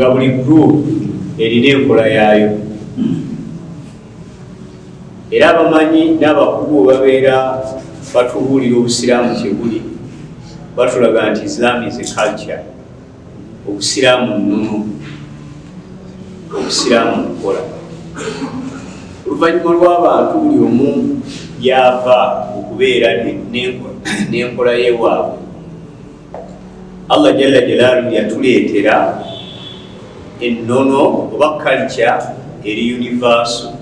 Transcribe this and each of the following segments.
Nga buli group erina enkola yaayo, era abamanyi n'abakugu babeera batubuulira Obusiraamu kyebuli, batulaga nti Islam is a culture, Obusiraamu nnono, Obusiraamu nkola. Oluvannyuma lw'abantu buli omu gyava okubeera n'enkola yewaabwe, Allah jalla jalaalu yatuleetera ennono oba culture eri universal,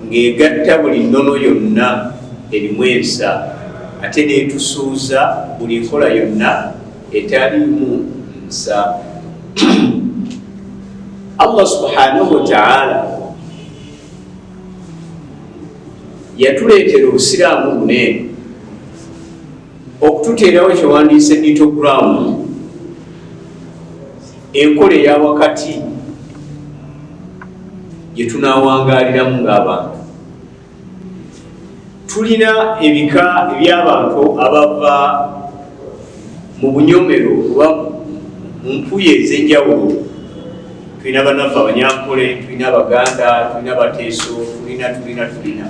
ng'egatta buli nnono yonna erimu ensa, ate n'etusuuza buli nkola yonna etaliimu nsa. Allah subhanahu wataala yatuleetera Obusiraamu buneeno okututeerawo kyewandiise middle ground, enkola eya wakati gye tunawangaaliramu ng'abantu. Tulina ebika eby'abantu abava mu bunyomero oba mu mpuyi ez'enjawulo. Tulina bannaffe Abanyankole, tulina Abaganda, tulina Abateeso, tulina tulina tulina.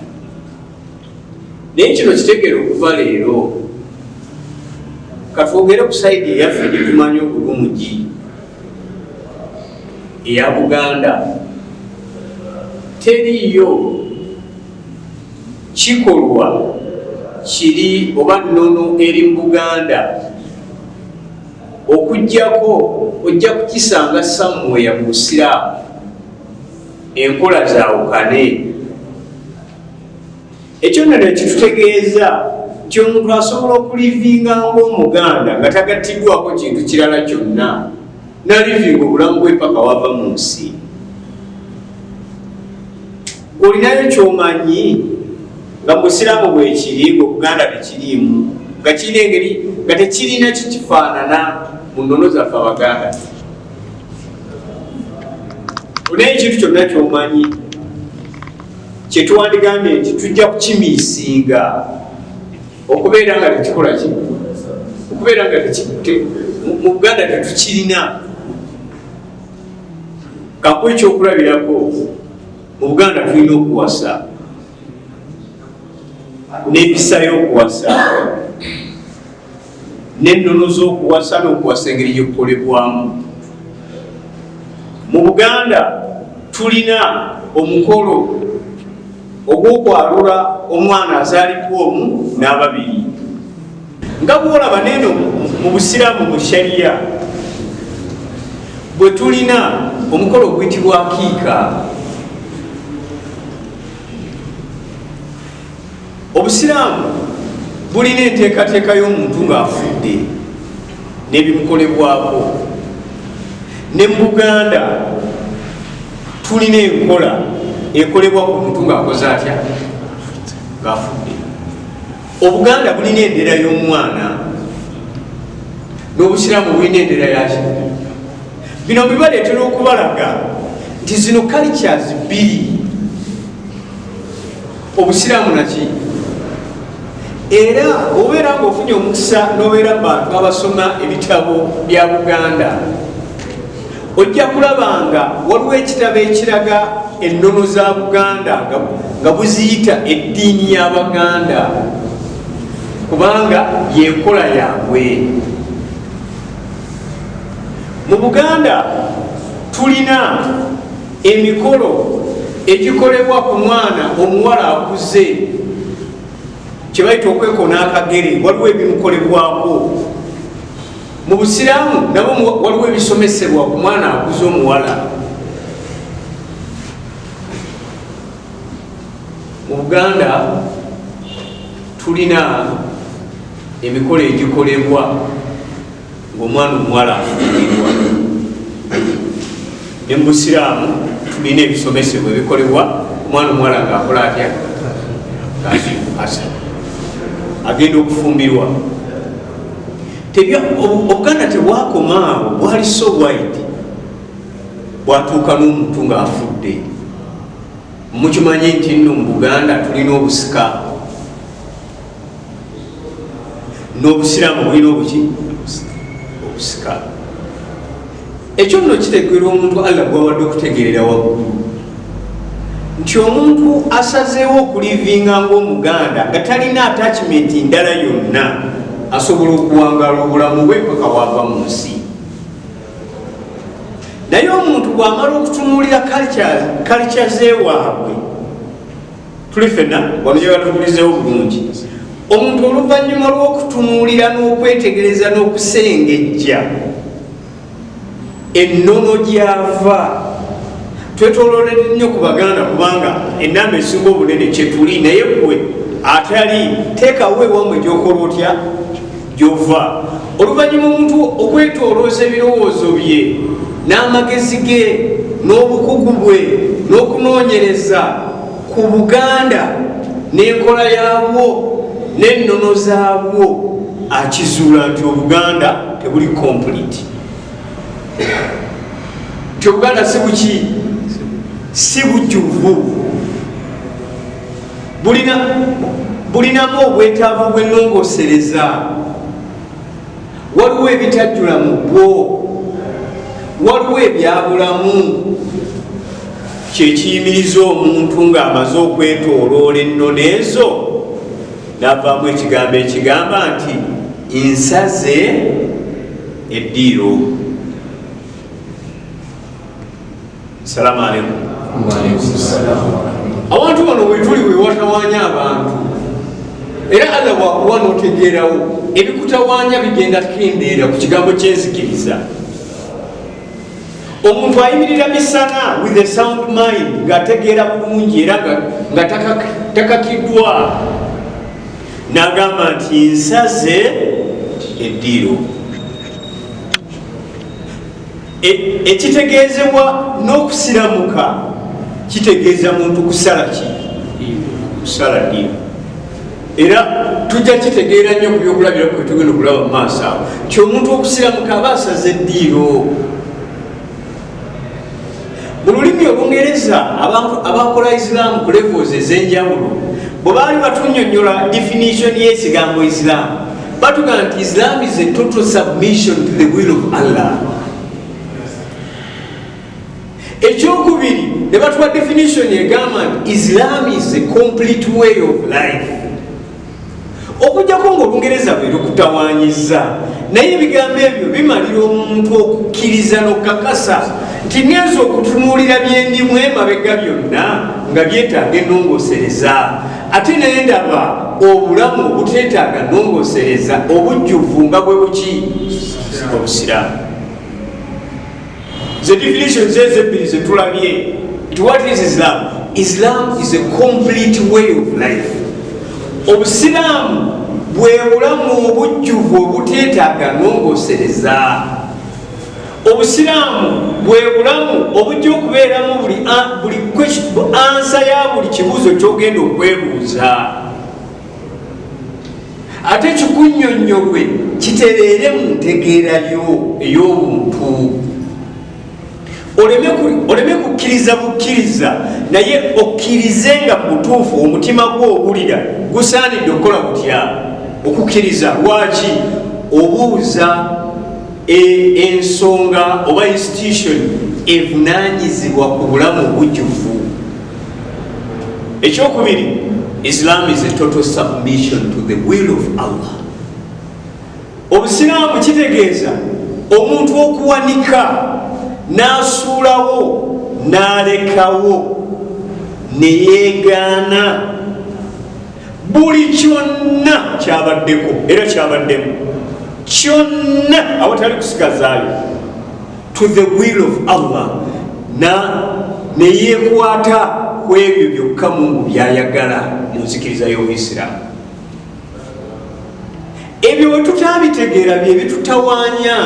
Naye kino kitegeera, okuva leero katwogere ku side eyaffe gyetumanyi obulungi, eya Buganda. Teriiyo kikolwa kiri oba nnono eri mu Buganda okugjako ojja kukisanga somewhere mu Busiraamu, enkola zaawukane. Ekyo nno nekitutegeeza nti omuntu asobola okulivinga ngaomuganda nga tagattiddwako kintu kirala kyonna, nalivinga obulamu bwe paka wava mu nsi. Olinayo kyomanyi nga musiraamu bwekiri, nga Obuganda tekiriimu, nga kirina engeri nga tekirina kikifaanana mu nnono zaffe Abaganda? Olinayo ekintu kyonna kyomanyi kyetwandigambye nti tujja kukimiisinga okubeera nga tekikola ki, okubeera nga mu Buganda tetukirina? Kankuwa ekyokulabirako. Mu Buganda tulina okuwasa n'empisa y'okuwasa n'ennono z'okuwasa n'okuwasa engeri gyekukolebwamu. Mu Buganda tulina omukolo ogw'okwalula omwana azaalibwa omu n'ababiri, nga bwolaba neeno mu Busiraamu mu Shariya bwe tulina omukolo oguyitibwa akiika. Obusiraamu bulina enteekateeka y'omuntu ng'afudde n'ebimukolebwako. Ne mu Buganda tulina enkola ekolebwa ku muntu ng'akoze atya? Ng'afudde. Obuganda bulina endera y'omwana, n'Obusiraamu bulina endera yaki. Bino bibaleetera okubalaga nti zino cultures bbiri, Obusiraamu naki. Era obeera nga ofunye omukisa n'obeera mu bantu abasoma ebitabo bya Buganda, ojja kulaba nga waliwo ekitabo ekiraga ennono za Buganda nga buziyita eddiini y'Abaganda, kubanga yenkola yaabwe. Mu Buganda tulina emikolo egikolebwa ku mwana omuwala akuze, kyebayita okwekona akagere, waliwo ebimukolebwako. Mu Busiraamu nabo waliwo ebisomesebwa ku mwana akuze omuwala. Mu Buganda tulina emikolo egikolebwa ngaomwana omuwala afumbirwa, ne mu Busiraamu tulina ebisomesebwa ebikolebwa omwana omuwala ngaakola atya? Agenda okufumbirwa. Obuganda tebwakoma awo, bwali so wide, bwatuuka n'omuntu ng'afudde. Mukimanyi nti nno mu Buganda tulina obusika, n'Obusiraamu bulina obuki? Obusika. Ekyo nno kitegeera omuntu Allah gwawadde okutegeerera waggulu nti omuntu asazeewo okulivinga ng'Omuganda nga talina attachment ndala yonna, asobola okuwangaala obulamu bwe paka waava mu nsi. Naye omuntu bw'amala okutunuulira culture z'ewaabwe, tuli fenna wano gye batubulizeewo bulungi, omuntu oluvannyuma lw'okutunuulira n'okwetegereza n'okusengejja ennono gy'ava, twetoloole nnyo ku Baganda kubanga enamba esinga obunene kyetuli. Naye gwe atali, teekawo ewammwe gyokola otya gyova. Oluvannyuma omuntu okwetolooza ebirowoozo bye n'amagezi ge n'obukugu bwe n'okunoonyereza ku Buganda n'enkola yaabwo n'ennono zaabwo, akizuula nti Obuganda tebuli complete, nti Obuganda si buki, si bujjuvu, bulinamu obwetaavu bw'ennongoosereza. Waliwo ebitajjula mu bwo, waliwo ebyabulamu. Kyekiyimiriza omuntu ng'amaze okwetooloola ennono ezo n'avaamu ekigambo ekigamba nti nsaze eddiiro. Salaamu aleikum. Awantu wano wetuli wewatawanya abantu, era Allah bwakuwa notegeerawo ebikutawanya bigenda kendeera ku kigambo kyenzikiriza. Omuntu ayimirira misana with a sound mind, ng'ategeera bulungi era nga takakiddwa, n'agamba nti nsaze eddiiro. Ekitegeezebwa n'okusiramuka kitegeeza muntu kusala ki? Kusala ddiiro. Era tujja kitegeera nnyo ku byokulabirako byetugenda okulaba mu maaso awo nti omuntu okusiramuka aba asaze eddiiro. Mu lulimi Olungereza, abakola Islam ku levels ez'enjawulo bwe baali batunyonyola definition y'ekigambo Islam, batugamba nti Islam is a total submission to the will of Allah. Ekyokubiri, ne batuwa definition egamba nti Islam is a complete way of life. Okujjako ngaolungereza bwe lukutawanyiza, naye ebigambo ebyo bimalira omuntu okukkiriza n'okukakasa nti ngenza okutunuulira byendimu emabega byonna nga byetaaga ennongoosereza, ate naye ndaba obulamu obuteetaaga nnongoosereza obujjuvu nga bwe buki? Obusiraamu. The definitions ezo ebbiri zetulabye nti what is Islam? Islam is a complete way of life. Obusiraamu bwe bulamu obujjuvu obuteetaaga nnongoosereza. Obusiraamu bwe bulamu obujja okubeeramu buli answer ya buli kibuuzo kyogenda okwebuuza, ate kikunnyonnyolwe kitereere mu ntegeerayo ey'obuntu, oleme kukkiriza bukkiriza, naye okkirize nga mutuufu omutima gwo owulira gusaanidde okukola gutya? Okukkiriza. Lwaki obuuza ensonga oba institution evunanyizibwa ku bulamu obujjuvu? Ekyokubiri, Islam is a total submission to the will of Allah. Obusiraamu kitegeeza omuntu okuwanika n'asuulawo n'alekawo neyeegaana buli kyonna kyabaddeko era kyabaddemu kyonna awatali kusigazaayo to the will of Allah, neyeekwata ku ebyo byokka Mungu byayagala mu nzikiriza y'Obuyisiraamu. Ebyo bwe tutabitegeera bye bitutawaanya.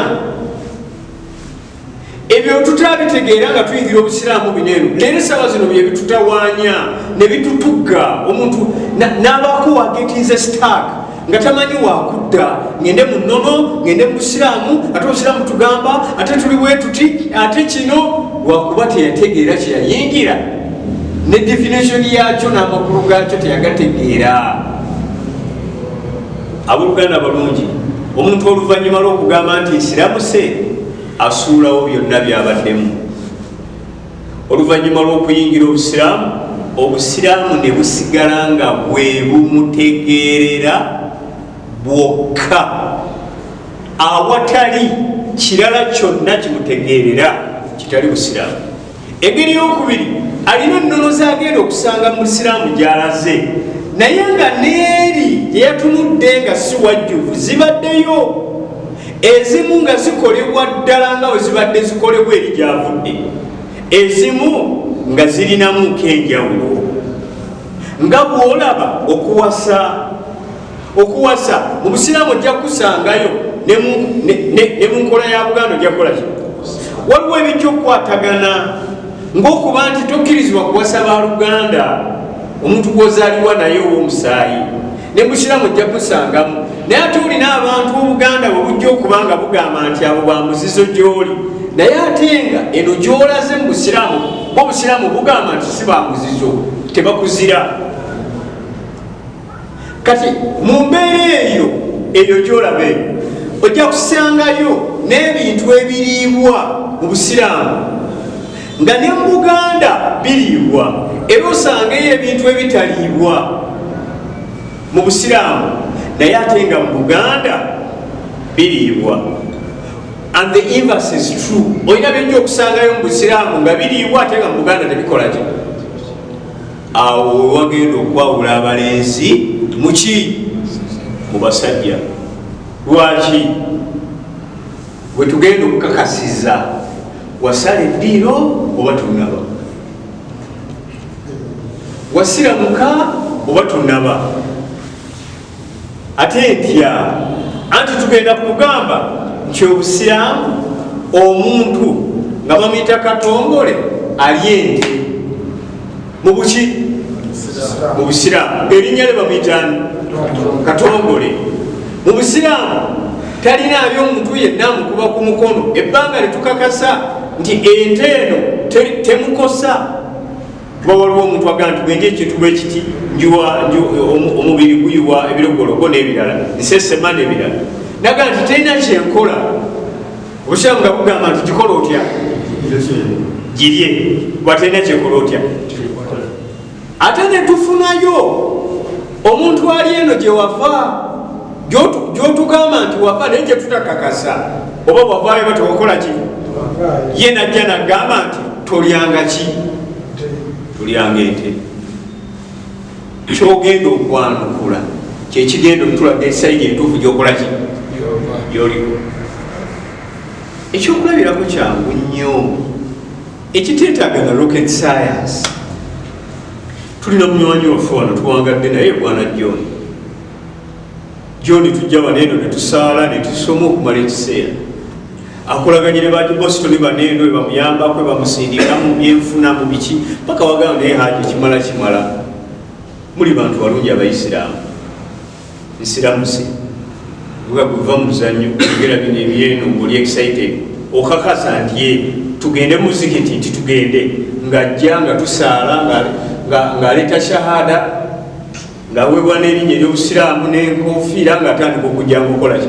Ebyo tutabitegeera nga tuyingira Obusiraamu bino eno leero esaawa zino bye bitutawaanya ne bitutugga. Omuntu n'abaako wagetinze stuck nga tamanyi wakudda, ngende mu nnono, ngende mu busiraamu, ate obusiraamu tugamba ate tuli bwe tuti, ate kino, lwakuba teyategeera kyeyayingira ne definition yakyo n'amakulu gaakyo teyagategeera. Abooluganda abalungi, omuntu oluvannyuma lw'okugamba nti nsiramuse Asuulawo byonna by'abaddemu oluvannyuma lw'okuyingira Obusiraamu, Obusiraamu ne busigala nga bwe bumutegeerera bwokka, awatali kirala kyonna kimutegeerera kitali Busiraamu. Engeri yokubiri, alina ennono zagenda okusanga mu Busiraamu gy'alaze, naye nga n'eri gye yatunudde nga si wajjuvu, zibaddeyo ezimu nga zikolebwa ddala nga bwe zibadde zikolebwa eri gy'avudde, ezimu nga zirinamu nk'enjawulo, nga bw'olaba okuwasa. Okuwasa mu Busiraamu ojja kukusangayo ne mu nkola ya Buganda ojja kukola ki, waliwo ebijja okukwatagana, ng'okuba nti tokkirizibwa kuwasa ba luganda, omuntu gw'ozaalibwa naye ow'omusaayi, ne Busiraamu ojja kusangamu. Naye ate olina abantu Obuganda bwe bujja okuba nga bugamba nti abo ba muzizo gy'oli, naye ate nga eno gy'olaze mu Busiraamu, bwo Obusiraamu bugamba nti si ba muzizo, tebakuzira. Kati mu mbeera eyo gy'olaba eyo, ojja kusangayo n'ebintu ebiriibwa mu Busiraamu nga ne mu Buganda biriibwa, era osangeyo ebintu ebitaliibwa mu Busiraamu naye ate nga mu Buganda biriibwa, and the inverse is true. Olina byojja okusangayo mu Busiraamu nga biriibwa ate nga mu Buganda tebikola ki. Awo wewagenda okwawula abalenzi muki, mu basajja. Lwaki wetugenda okukakasiza wasala eddiiro oba tunaba, wasiramuka oba tunaba? Ate ntya anti tugenda kugamba nti Obusiraamu omuntu nga bamuyita Katongole ali ente mubuki, mu Busiraamu erinnya lye bamuyitani Katongole, mu Busiraamu talina abyo omuntu yenna amukuba ku mukono ebbanga litukakasa nti ente eno temukosa. Kuba waliwo omuntu agamba nti bwendya ekintu bwekiti omubiri guyiwa ebirogologo n'ebirala, nsesema n'ebirala, naga nti terina kyenkola. Obusiraamu nga bugamba nti gikola otya, girye, kuba terina kyekola otya. Ate netufunayo omuntu ali eno gyewava, gyotugamba nti wava, naye gyetutakakasa oba wavaayo ba tewakola ki, ye najja nagamba nti tolyanga ki, tolyanga ente. Kyogenda okwanukula kyekigenda okutulaga esayidi entuufu gyokola ki, gyoliko. Ekyokulabirako kyangu nnyo ekiteetaaga na rocket science. Tulina munywanyi waffe wano tuwangadde naye, bwana John. John tujja wano eno netusaala netusoma okumala ekiseera, akolaganye ne baji Boston bano eno bamuyambako, bamusindika mu byenfuna mu biki, paka wagamba naye haji kimala kimala, muli bantu balungi Abayisiraamu, nsiramuse guva mu muzannyo ogera bino ebyeno ngaoli excited, okakasa nti ye tugende muzikiti, nti tugende, ng'ajja nga tusaala, ng'aleeta shahada, ng'aweebwa n'erinnya ery'Obusiraamu n'enkofiira, ng'atandika okujja nga okola ki,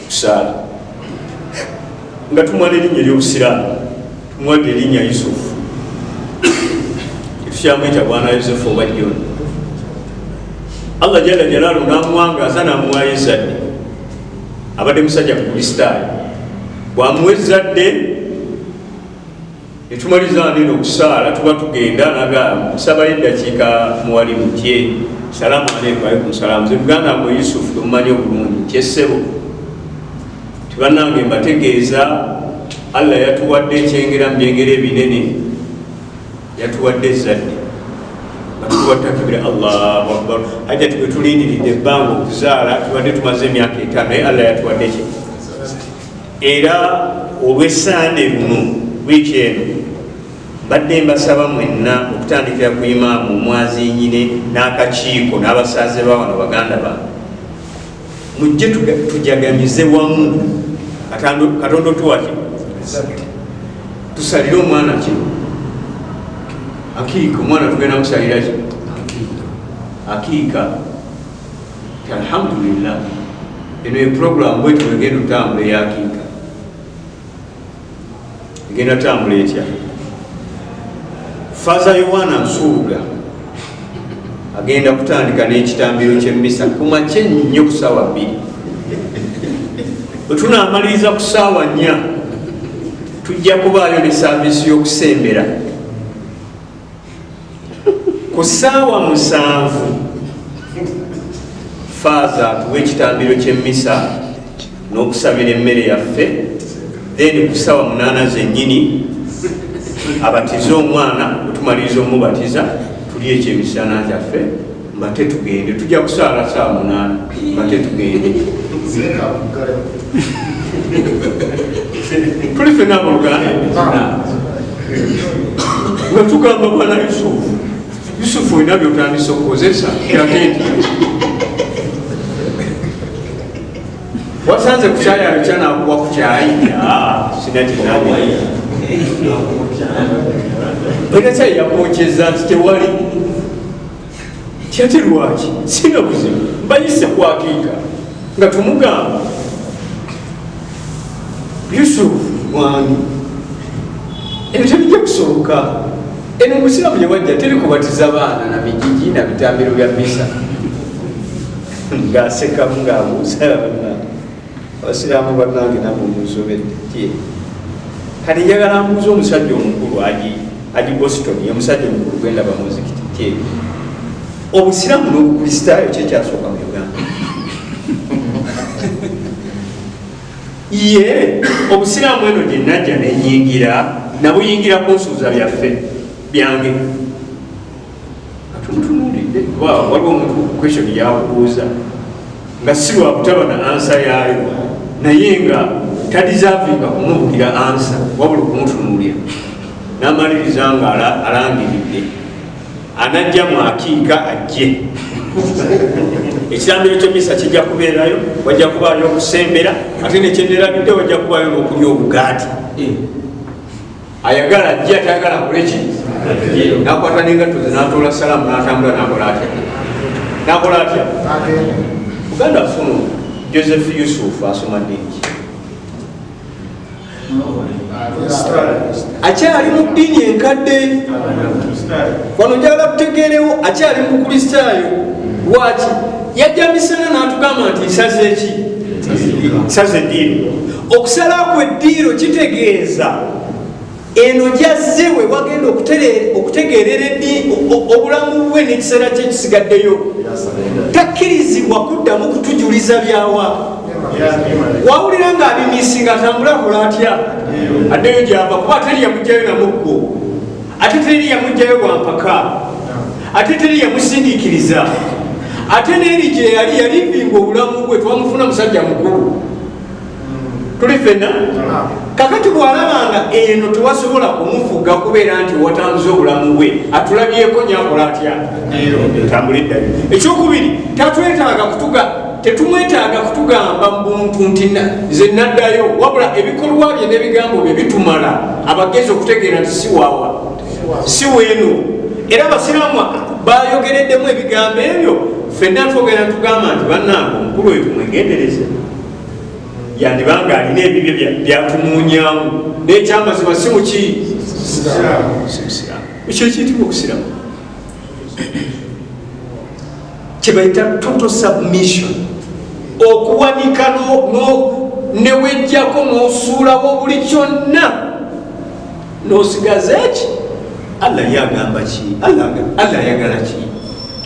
kusaala, nga tumuwa n'erinnya ery'Obusiraamu. Tumuwadde erinnya Yusufu, tetukyamwita bwana Yosefu oba John. Allah jalla jalaalu n'amuwangaaza n'amuwaayo ezzadde. Abadde musajja Mukristaayo, bw'amuwa ezzadde netumaliza neno okusaala, tuba tugenda, naga nsabayo eddakiika muwali mutye, salaamu aleikum. Aleikum salaamu. Ze muganda mwe Yusufu tomumanyi obulungi kyessebo, tibannange mbategeeza Allah yatuwadde ekyengera mu byengera ebinene, yatuwadde ezzadde, nga tukuba takibira, Allahu akbar. Hajja tugwe tulindiridde ebbanga okuzaala, tubadde tumaze emyaka 5, naye Allah yatuwadde ki, era olw'essande luno wiiki eno mbadde mbasaba mwenna okutandikira ku imaamu omwazinyine n'akakiiko n'abasaaze ba wano, baganda bange, mujje tujagamize wamu. Katonda otuwaki, tusalire omwana ki, akiika. Omwana tugenda musalira ki, akiika. Alhamdulillah, eno eprogramu bwetu wegenda otambula eyakiika. Egenda tambula etya? Faza Yowaana Nsuuga agenda kutandika n'ekitambiro ky'emmisa ku makya ennyo ku ssaawa 2. Bwe tunaamaliriza ku ssaawa 4, tujja kubaayo ne saaviisi y'okusembera. Ku ssaawa 7 faaza atuwa ekitambiro ky'emmisa n'okusabira emmere yaffe, then ku ssaawa 8 zennyini abatize omwana. Bwetumaliriza omubatiza, tulye ekyemisana kyaffe, mbate tugende. Tujja kusaala ssaawa 8, mbate tugende. Tuli fenna abooluganda nga tugamba, bwana Yusufu, Yusufu, olina byotandise okukozesa. Ate nti wasanze ku kyayi alekya nakuwa ku kyayi, sina kinani olina kyayi yakwokyeza nti tewali tyate. Lwaki sina buzibu mbayise kwakiika nga tumugamba, Yusufu mwangi, ebyo tebijja kusoboka. Eno omusiraamu gye wajja teri kubatiza baana na mijiji na bitambiro bya misa. Ng'asekamu ng'abuuza, abasiraamu bannange, namwe munsobedde ki? Kati njagala mbuuza omusajja omukulu aji Boston, ye musajja omukulu gwendaba muzikiti ki, obusiraamu n'obukristaayo kyekyasooka mu Uganda? Ye obusiraamu eno gye najja nenyingira, nabuyingira kunsuuza byaffe byange. Atumutunuulidde kuba waliwo omuntu question yakubuuza nga si lwakutaba na answer yaayo, naye nga tadeservinga kumubukira answer, wabula okumutunuulira n'amaliriza nga alangiridde anajja mu akiika ajje. Ekirambiro kyemisa kijja kubeerayo, wajja kubaayo okusembera, ate nekyenerabidde, wajja kubaayo n'okulya obugaati. Ayagala ajje, atayagala akoleki? Nakwata nengatto ze, natoola salaamu, natambula, nakola atya, nakola atya. Uganda funo Joseph Yusuf asoma ddiini, akyali mu ddiini enkadde. Wano njagala tutegeerewo, akyali mu bukristaayo. Lwaki yajja misana n'atugamba nti nsaze eki? Nsaze eddiiro. Okusala kwe eddiiro kitegeeza eno gyazze we wagenda okutegeerera obulamu bwe n'ekiseera kye kisigaddeyo. Takkirizibwa kuddamu kutujuliza byawa. Wawulira ng'abimisinga, atambule akola atya? Addeyo gyava, kuba teri yamugjayo namuggo, ate teri yamugjayo lwampaka, ate teri yamusindiikiriza, ate neeri gye yali yalivinga obulamu bwe twamufuna musajja mukulu. Tuli fenna kakati bw'alabanga eno tewasobola kumufuga kubeera nti watambuza obulamu bwe atulabyeko nyakola atya, tambula eddayo. Ekyokubiri, tatwetaaga kutuga, tetumwetaaga kutugamba mu buntu nti nze naddayo, wabula ebikolwa bye n'ebigambo bye bitumala abagezi okutegeera nti si waawa, si weeno. Era abasiraamu bayogereddemu ebigambo ebyo, ffenna twogera tugamba nti bannange, omukulu oyo tumwegendereze, yandibanga alina ebibyo byatumuunyamu, n'ekyamazima si muki, si musiraamu. Ekyo ekiyitibwa obusiraamu kyebayita total submission, okuwanika newejjako n'osuulawo buli kyonna n'osigaza eki Allah yagamba ki, Allah ayagala ki,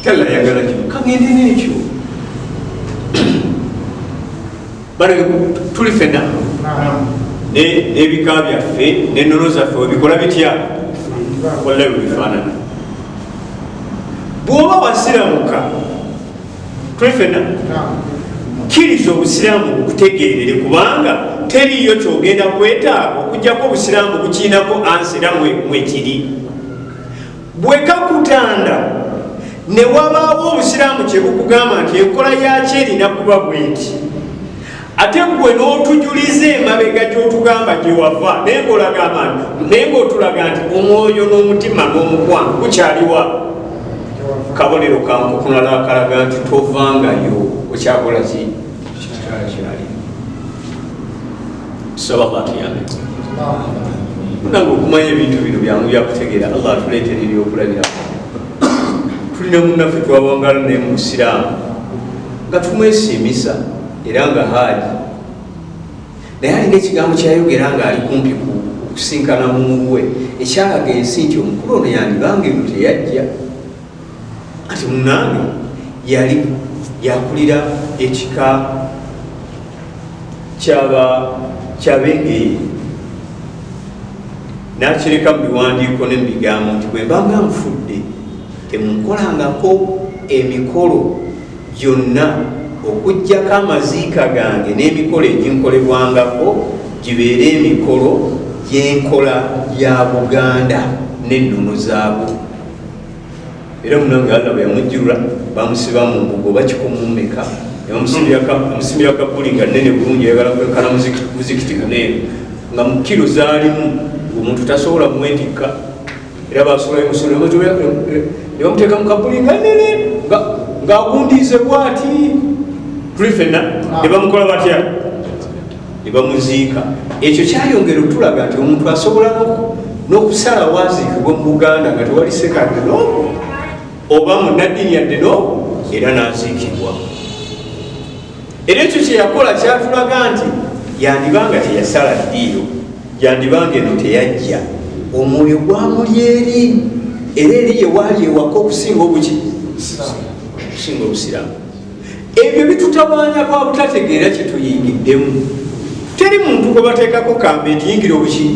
ti Allah ayagala kino, kagende n'ekyo. Bale tuli fenna n'ebika byaffe n'ennono zaffe webikola bitya, wallahi webifaanana. Bw'oba wasiramuka, tuli fenna, kkiriza obusiraamu bukutegeerere, kubanga teriiyo kyogenda kwetaaga okugjako obusiraamu bukiinako answer era mwekiri. Bwe kakutanda ne wabaawo obusiraamu kye bukugamba nti enkola yakyo erina kuba bweti, ate gwe n'otujuliza emabega gy'otugamba gye wava, naye ng'olagamba nti, naye ng'otulaga nti omwoyo n'omutima n'omukwano gukyaliwa, kabonero kankukunala akalaga nti tovangayo, okyakola ki? Kyali. Saba Allah atuyambe. Munange, okumanya ebintu bino byangu byakutegeera. Allah atuleetera ebyokulabirako. Tulina munnaffe twawangala naye mu busiraamu nga tumwesiimisa era nga haaji, naye alina ekigambo kyayogera ng'ali kumpi okusinkana Mungu we, ekyalaga ensi nti omukulu ono yandibanga eno teyajja. Ati munange yali yakulira ekika kyabengeye, nakireka mu biwandiiko ne mu bigambo nti bwe mbanga nfudde, temunkolangako emikolo gyonna okugjako amaziika gange, n'emikolo eginkolebwangako gibeere emikolo gy'enkola ya Buganda n'ennono zaabwo. Era munange, Allah bwe yamujjulula, bamusiba mu mbugo oba 100, nebamusimira kabuli nga nene bulungi, ayagala kwenkana muzikiti guneeno, nga mu kiro zaalimu omuntu tasobola mwetikka. Era basulayo musolo ne bamuteeka mu kabuli nga nene, ng'agundiize bwati, tuli fenna, ne bamukola batya, ne bamuziika. Ekyo kyayongera otulaga nti omuntu asobola n'okusalawo aziikibwa mu Buganda nga tewali sekadde no oba munaddiini yadde no, era n'aziikibwa. Era ekyo kyeyakola kyatulaga nti yandibanga teyasala ddiiro, yandibanga eno teyajja, omwoyo gwamuli eri, era eri yewaali ewaka okusinga obuki, okusinga obusiraamu. Ebyo bitutawaanya lwa butategeera kyetuyingiddemu. Teri muntu gwe bateekako kambe nti yingira obuki,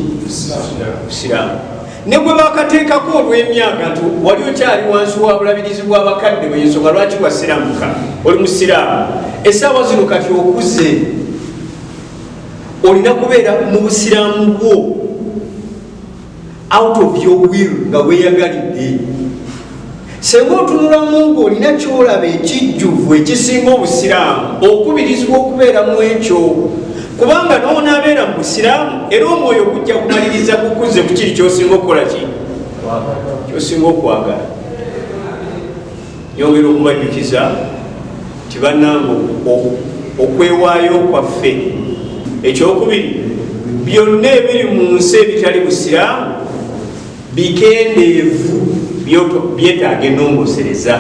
busiraamu, ne gwe bakateekako olw'emyaka nti wali okyali wansi wa bulabirizi bw'abakadde, bweyensonga lwaki wasiramuka, oli musiraamu. Essaawa zino kati okuze, olina kubeera mu busiraamu bwo out of your will, nga weeyagalidde. Senga otunulamu ngaolina kyolaba ekijjuvu ekisinga obusiraamu, okubirizibwa okubeera mu ekyo, kubanga nonaabeera mu busiraamu era omwoyo gujja kumaliriza kukuze ku kiri kyosinga okukola, ki kyosinga okwagala. Nyongera okubajjukiza nti bannange, okwewaayo kwaffe ekyokubiri, byonna ebiri mu nsi ebitali busiraamu bikendeevu, byetaaga ennongosereza.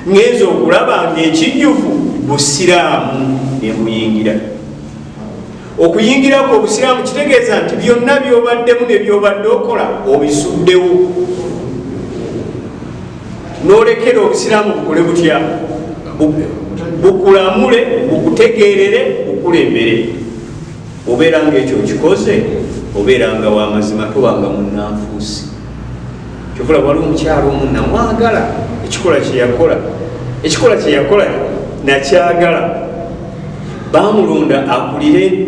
Ngenza okulaba nga ekijjuvu busiraamu nebuyingira. Okuyingirako obusiraamu kitegeeza nti byonna byobaddemu ne byobadde okola obisuddewo, nolekera obusiraamu bukole butya, bukulamule, bukutegerere, bukulembere. Obeera nga ekyo okikoze, obeera nga wamazima, tobanga munanfuusi. Kyovula waliwo omukyalo omu namwagala, ekikola kyeyakola, ekikola kyeyakola nakyagala. Bamulonda akulire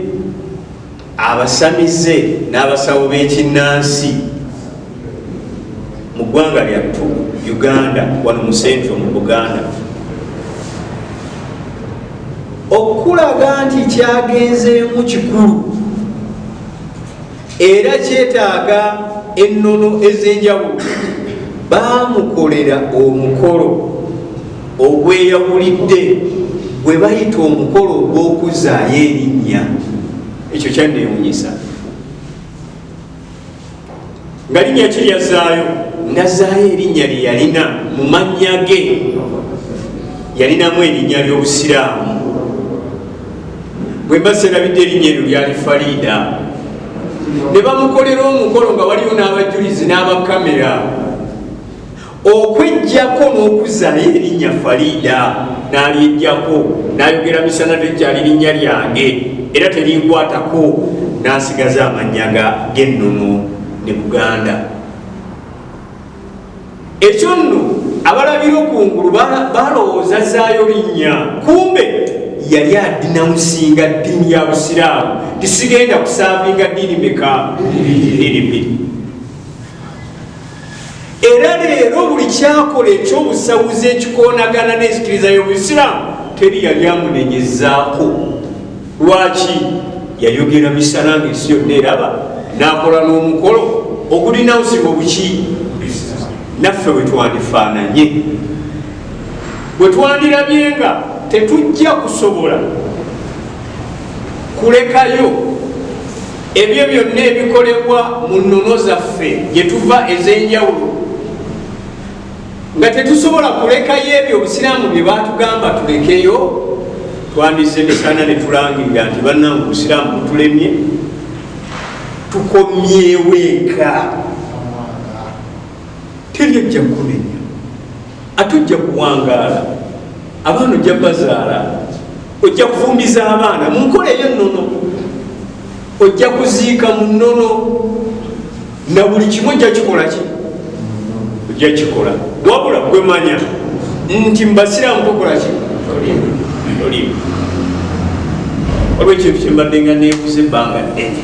abasamize n'abasawo b'ekinnansi mu ggwanga lyattu Uganda, wano mu Central mu Buganda. Okulaga nti kyagenzeemu kikulu era kyetaaga ennono ez'enjawulo, baamukolera omukolo ogweyawulidde gwe bayita omukolo ogw'okuzaayo erinnya. Ekyo kyanneewunyisa, nga linnya ki lyazaayo? Nazaayo erinnya lye yalina mu mannya ge, yalinamu erinnya ly'obusiraamu. Bwe mba serabidde, erinnya eryo lyali Farida. Ne bamukolera omukolo nga waliwo n'abajulizi n'abakamera, okwejjako n'okuzaayo erinnya Farida. N'alyejjako, n'ayogera misana, tekyali linnya lyange era terinkwatako, n'asigaza amannya g'ennono ne Buganda. Ekyo nno abalabira okungulu balowooza zaayo linnya, kumbe yali adenouncinga ddiini ya busiraamu, tisigenda kuservinga ddiini meka, ddiini bbiri. Era leero buli kyakola ekyobusawuzi ekikoonagana n'enzikiriza y'obusiraamu, teri yali amunenyezaako. Lwaki? Yayogera misana nga ensi yonna eraba, n'akola n'omukolo ogudenouncinga obuki. Naffe bwe twandifaananye, bwe twandirabye nga tetujja kusobola kulekayo. Ebyo byonna ebikolebwa mu nnono zaffe gye tuva ez'enjawulo, nga tetusobola kulekayo ebyo Obusiraamu bye batugamba tulekeyo, twandize misana ne tulangirira nti bannange, Obusiraamu butulemye, tukomyewo eka. Teri ajja kukumenya, ate ojja kuwangaala, abaana ojja bazaala, ojja kufumbiza abaana mu nkola ey'ennono, ojja kuziika mu nnono, na buli kimu ojja kikola ki, ojja kikola. Wabula gwe manya nti mubasiraamu tokola ki, tolimu. Waliwo ekintu kyembadde nga neebuuza ebbanga ddene,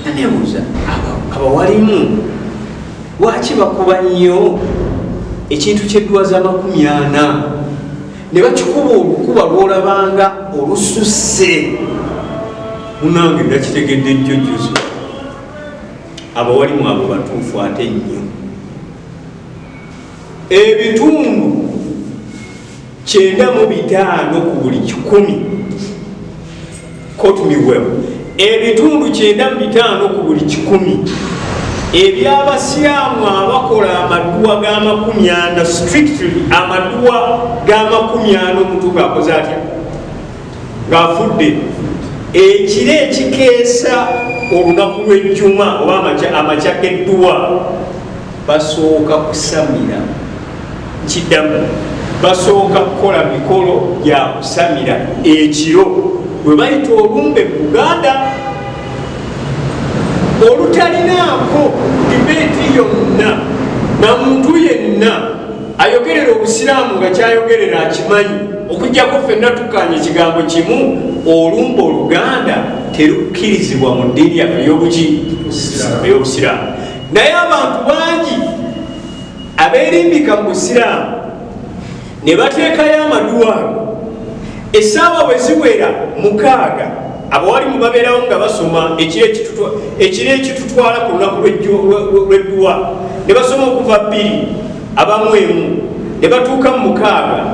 nga neebuuza abawalimu lwaki bakuba nnyo ekintu ky'edduwa za 40 ne bakikuba olukuba lwolabanga olususse. Munange, nakitegedde jjojjozo, abawalimu abo batuufu ate nnyo. 95% ku buli 100, quote me well, 95% ku buli 100 ebyabasiraamu abakola amaduwa ga 40, strictly amaduwa ga 40, omuntu ngaakoze atya, ng'afudde, ekiro ekikeesa olunaku lw'ejjuma oba amakya g'edduwa, basooka kusamira. Nkiddamu, basooka kukola mikolo gya kusamira ekiro bwe bayita olumbe mu Buganda, olutalinaako debate yonna na muntu yenna ayogerera Obusiraamu nga kyayogerera akimanyi, okugjako ffenna tukanya ekigambo kimu: olumbe Oluganda terukkirizibwa mu ddiini yaffe ey'obuki, ey'Obusiraamu. Naye abantu bangi abeerimbika mu busiraamu ne bateekayo amaduwa. Essaawa bwe ziwera 6, abawalimu babeerawo nga basoma ekiro ekitutwala ku lunaku lw'edduwa, ne basoma okuva 2, abamu 1, ne batuuka mu 6.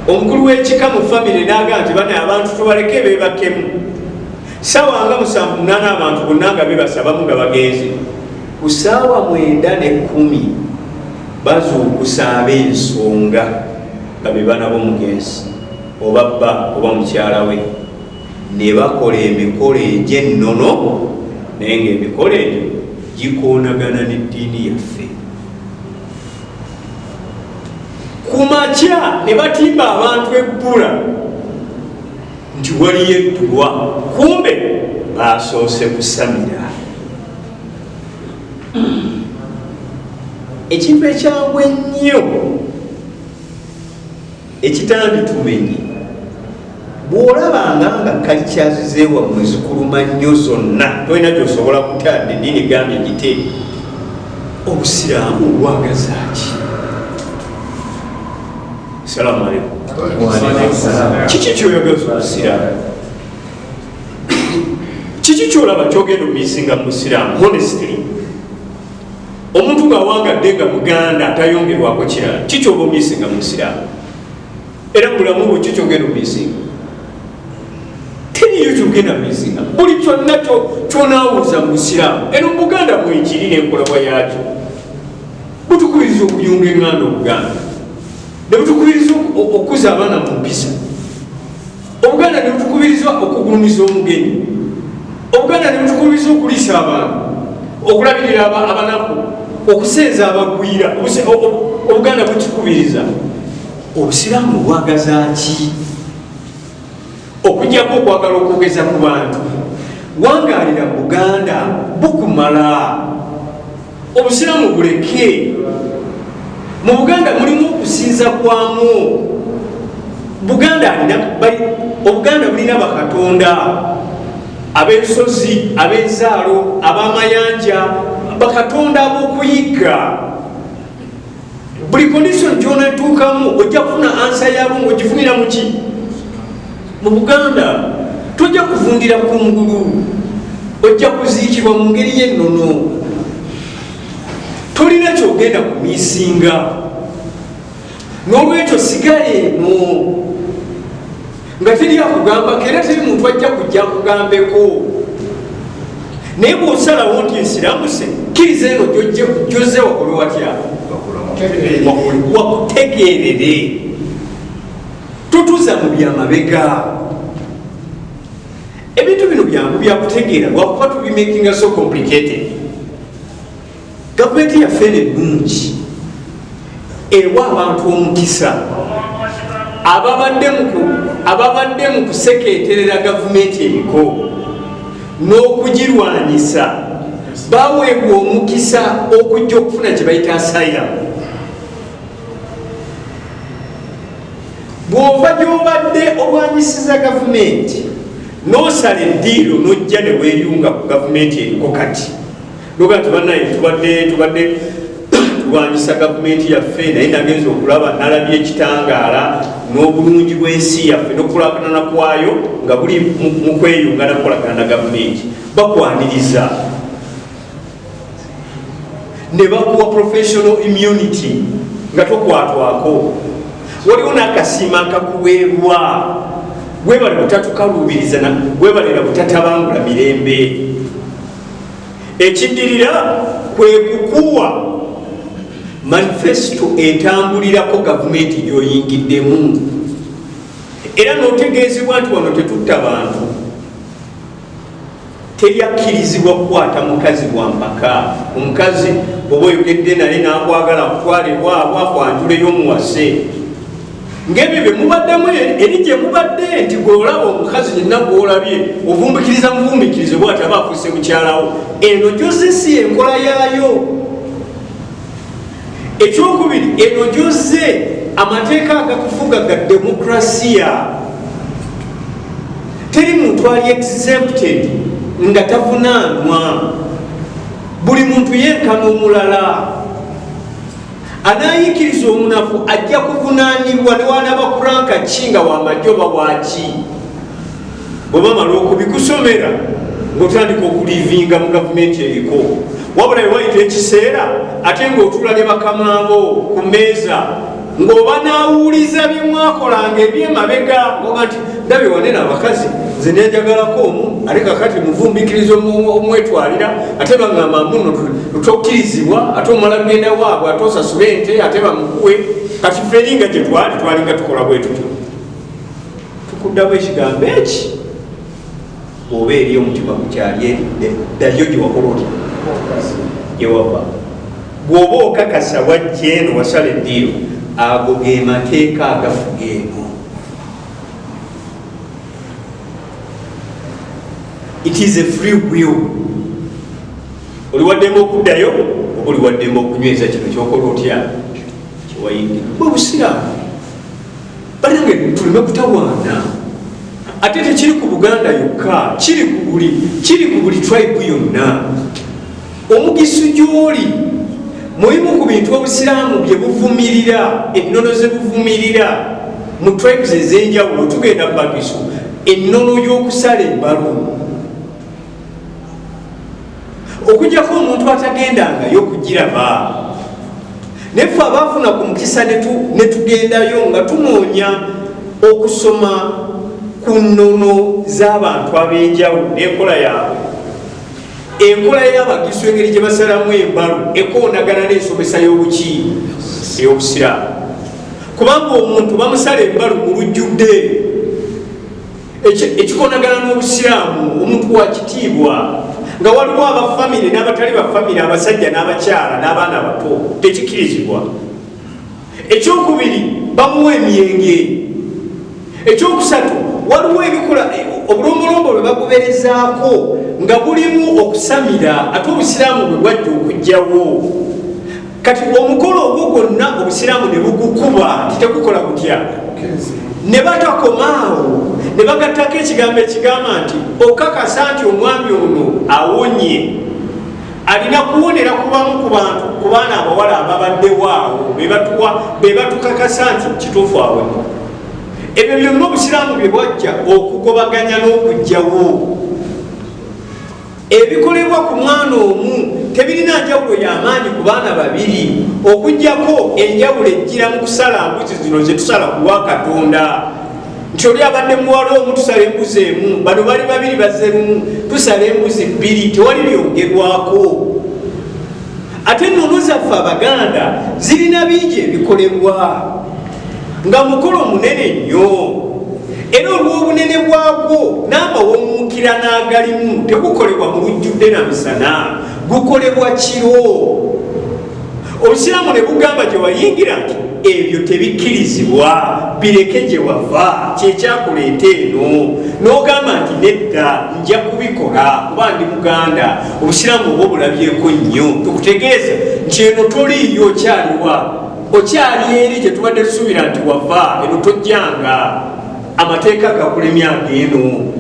Omukulu w'ekika mu famire n'agaa nti bana abantu tubaleke beebakemu. Saawa nga 7, 8, abantu bonna nga bebasa, abamu nga bagenze. Ku saawa 9:10 bazuukusa ab'ensonga nga be baana b'omugenzi oba bba oba mukyala we, ne bakola emikolo egy'ennono, naye ngaemikolo egyo gikoonagana n'eddiini yaffe. Ku makya ne batimba abantu ebbula nti waliyo edduwa, kumbe basoose kusamira. Ekintu ekyangu ennyo ekitanditumenye, bw'olabanga nga cultures zewammwe zikuluma nnyo zonna, tolina gyosobola kutadde, eddiini egambye gite, Obusiraamu bwagazaaki? Salaamu aleikum. Kiki kyoyagaza Obusiraamu? Kiki kyolaba kyogenda omisinga mu busiraamu? Honestly, omuntu ngaawangadde nga Muganda atayongerwako kirala, kikyoba omisinga mu busiraamu? Era mubulamu bwe kikyogenda omisinga? Teriyo kyogenda misinga. Buli kyonna kyonawuza mu busiraamu, eno mu Buganda mwekiri nenkolebwa yakyo. Butukubiriza okuyunga eŋŋanda Obuganda, ne butukubiriza okukuza abaana mu mpisa Obuganda, ne butukubiriza okugulumiza omugenyi Obuganda, ne butukubiriza okuliisa abantu, okulabirira abanaku, okusenza abagwira. Obuganda butukubiriza. Obusiraamu bwagaza ki okujjako okwagala okwogeza ku bantu? Wangaalira mu Buganda, bukumala. Obusiraamu buleke. Mu Buganda mulimu okusinza kwamu. Buganda alina, Obuganda bulina bakatonda ab'ensozi, ab'enzaalo, ab'amayanja, bakatonda ab'okuyigga. Buli condition gyonatuukamu ojja kufuna answer yabo ngaogifunira muki? Mu Buganda. Tojja kuvundira kungulu, ojja kuziikibwa mu ngeri y'ennono. Tolina kyogenda kumisinga, n'olwekyo sigala eno nga teri akugambako, era teri muntu ajja kujja akugambeko. Naye bw'osalawo nti nsiramuse, kkiriza eno gyozze wakole watya, wakutegeerere. Tutuza mu byamabega. Ebintu bino byangu byakutegeera, lwakuba tubimakinga so complicated. Gavumenti yaffe eno ennungi ewa abantu omukisa ababadde mu kusekeeterera gavumenti eriko n'okugirwanyisa, baweebwa omukisa okujja okufuna kye bayita asylum. Bw'ova gy'obadde olwanyisiza gavumenti n'osala eddiiro n'ojja ne weeyunga ku gavumenti eriko kati, noga nti banaye tubadde tulwanyisa gavumenti yaffe, naye nagenza okulaba nalabye ekitangaala n'obulungi bw'ensi yaffe n'okukulakulana kwayo nga buli mu kweyunga nakukolagana na gavumenti, bakwaniriza ne bakuwa professional immunity nga tokwatwako. Waliwo n'akasiima akakuweebwa, webale butatukaluubiriza, webalera butatabangula mirembe. Ekiddirira kwe kukuwa manifesto etambulirako gavumenti gy'oyingiddemu, era n'otegeezebwa nti wano tetutta bantu, teryakkirizibwa kukwata mukazi wa mpaka. Omukazi oba oyogedde naye n'akwagala, akutwale waabwe akwanjuleyo omuwase. Ng'ebyo bye mubaddemu eri gye mubadde nti gw'olaba omukazi yenna gw'olabye ovumbikiriza muvumbikirize bw'ati aba afuuse mukyalawo. Eno gyozze si enkola yaayo. Ekyokubiri, eno gyozze amateeka agakufuga ga demokrasiya, teri muntu ali exempted nga tavunaanwa, buli muntu yenkana omulala. Anaayikiriza omunafu ajja kuvunaanibwa newanaba kuranka ki nga wamajje oba waki. Bwe bamala okubikusomera ng'otandika okulivinga mu gavumenti eriko, wabula wewayita ekiseera ate ng'otuula ne bakamaabo ku mmeeza ng'oba naawuliza bye mwakolanga ebyemabega, ngoga nti ndabye wanene abakazi nze nenjagalako omu, ate kakati muvumbikiriza omwetwalira, ate baŋŋamba muno tokkirizibwa, ate omala kugenda waabwe, ate osasule ente, ate bamukuwe. Kati ffe eringa gye twali twalinga tukola bwe tutyo. Tukuddamu ekigambo eki, bw'oba eri omutima gukyali eri, ddayo gye wakola otya, gyewava. Bw'oba okakasa wajja eno wasala eddiiro, ago ge mateeka agafuga eno. It is a free will. Oli waddembe okuddayo oba oli waddembe okunyweza kino kyokola otya kyewayingira. Bwe busiraamu banange, tuleme kutawaana. Ate tekiri ku Buganda yokka, kiri ku buli tribe yonna. Omugisu gy'oli mulimu ku bintu obusiraamu bye buvumirira, ennono ze buvumirira mu tribes ez'enjawulo. Tugenda bagisu, ennono y'okusala embalu, okujjako omuntu atagendangayo okugiraba. Naye ffe abaafuna ku mukisa ne tugendayo nga tunoonya okusoma ku nnono z'abantu ab'enjawulo n'enkola yaabwe, enkola y'abagisu, engeri gye basalamu embalu ekoonagana n'ensomesa y'obuki, ey'obusiraamu, kubanga omuntu bamusala embalu mu lujjudde, ekikonagana n'obusiraamu. Omuntu wa kitiibwa nga waliwo abafamire n'abatali bafamire, abasajja n'abakyala n'abaana abato, tekikirizibwa. Ekyokubiri, bamuwa emyenge. Ekyokusatu, waliwo ebikola obulombolombo bwe bagoberezaako nga bulimu okusamira, ate obusiraamu bwe bwajja okugjawo. Kati omukolo ogwo gwonna obusiraamu ne bugukuba nti tekukola gutya. Ne batakomaawo, ne bagattako ekigambo ekigamba nti okakasa nti omwami ono awonye, alina kuwonera kubamu ku bantu, ku baana abawala ababaddewo awo be batukakasa nti kituufu awonye. Ebyo byonna obusiraamu bye bwajja okugobaganya n'okugjawo. Ebikolebwa ku mwana omu tebirina njawulo y'amaanyi ku baana babiri, okugjako enjawulo ejjira mu kusala mbuzi zino zetusala ku lwa Katonda. Nti oli abadde muwala omu, tusala embuzi emu, bano bali babiri bazze lumu, tusala embuzi bbiri, tewali byongerwako. Ate ennono zaffe Abaganda zirina bingi ebikolebwa nga mukolo munene nnyo, era olw'obunene bwagwo n'amawomuukira n'agalimu tegukolebwa mu lujjudde na misana, gukolebwa kiro. Obusiraamu ne bugamba gye wayingira nti ebyo tebikkirizibwa, bireke gye wava, kyekyakuleeta eno. N'ogamba nti nedda, nja kubikola kuba ndi Muganda. Obusiraamu oba obulabyeko nnyo, tukutegeeza nti eno toliiyo, okyaliwa? Okyali eri gye tubadde tusuubira nti wava, eno tojjanga, amateeka gakulemya ageeno.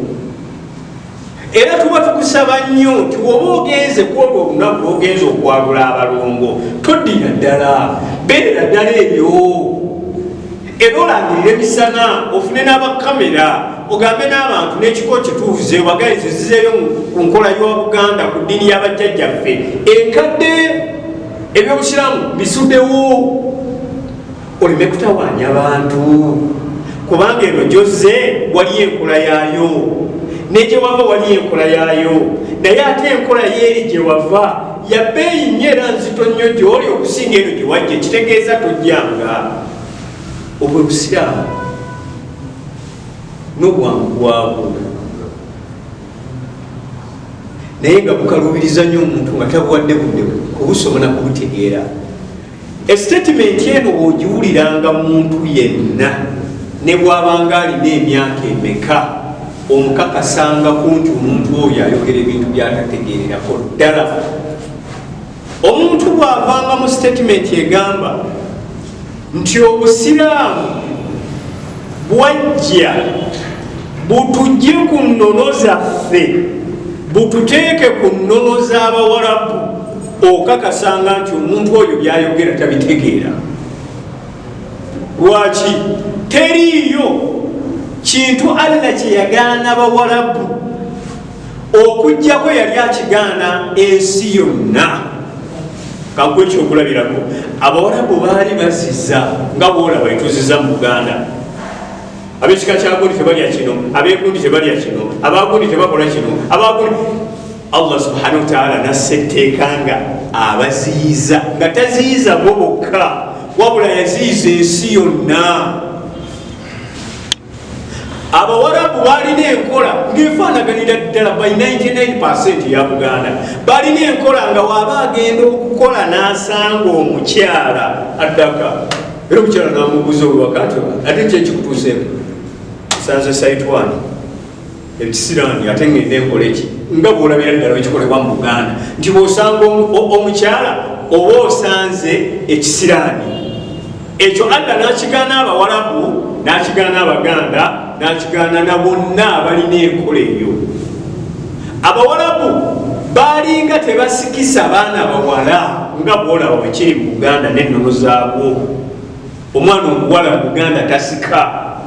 Era tuba tukusaba nnyo nti woba ogenze kwolwo olunaku lwogenza okwalula abalongo, toddira ddala, beerera ddala ebyo, era olangirire misana, ofune n'abakamera, ogambe n'abantu n'ekiko kituuze, obagaye zizeeyo ku nkola y'wa Buganda, ku ddiini y'abajjajjaffe enkadde, ebyobusiraamu bisuddewo, oleme kutawaanya bantu, kubanga eno gyozze waliyo enkola yaayo, negyewava waliyo enkola yaayo, naye ate enkola yeeri gyewava yabbeeyi nnyo era nzito nnyo gyoli okusinga eno gyewajja, ekitegeeza tojjanga. Obwe busiraamu n'obwangu bwabwo, naye nga bukaluubiriza nnyo omuntu nga tabuwadde budde kubusoma na kubutegeera. Esitatimenti eno bw'ogiwuliranga muntu yenna ne bw'abanga alina emyaka emeka, omukakasangako nti omuntu oyo ayogera ebintu by'atategeererako ddala. Omuntu bw'avanga mu sitatimenti egamba nti obusiraamu bwajja butujje ku nnono zaffe, bututeeke ku nnono z'Abawarabu, okakasanga nti omuntu oyo byayogera tabitegeera. Lwaki? Teriiyo kintu Allah kyeyagaana Bawarabu okujjako yali akigaana ensi yonna. Kankuwa ekyokulabirako, Abawarabu baali baziza nga bwolaba etuziza mu Buganda, abekika kyagundi tebalya kino, abegundi tebalya kino, abagundi tebakola kino, abagundi. Allah subhanahu wataala nassa etteeka nga abaziyiza, nga taziyiza bo bokka, wabula yaziyiza ensi yonna. Abawarabu balina enkola ngaefaanaganira ddala by 99 ya Buganda. Balina enkola nga waaba agenda okukola n'asanga omukyala addaka, era omukyala namubuuza oluwaka nti ate kyekikutuuseeko? Nsanze saitwani ekisiraani, ate ngenda enkola eki? Nga bwolabira ddala ekikolebwa mu Buganda nti bwosanga omukyala oba osanze ekisiraani. Ekyo Allah n'akigaana Abawalabu, n'akigaana Abaganda, n'akigaana na bonna abalina enkola eyo. Abawalabu baalinga tebasikisa baana bawala nga bwolaba bwekiri mu Buganda n'ennono zaabwo. Omwana omuwala mu Buganda tasika.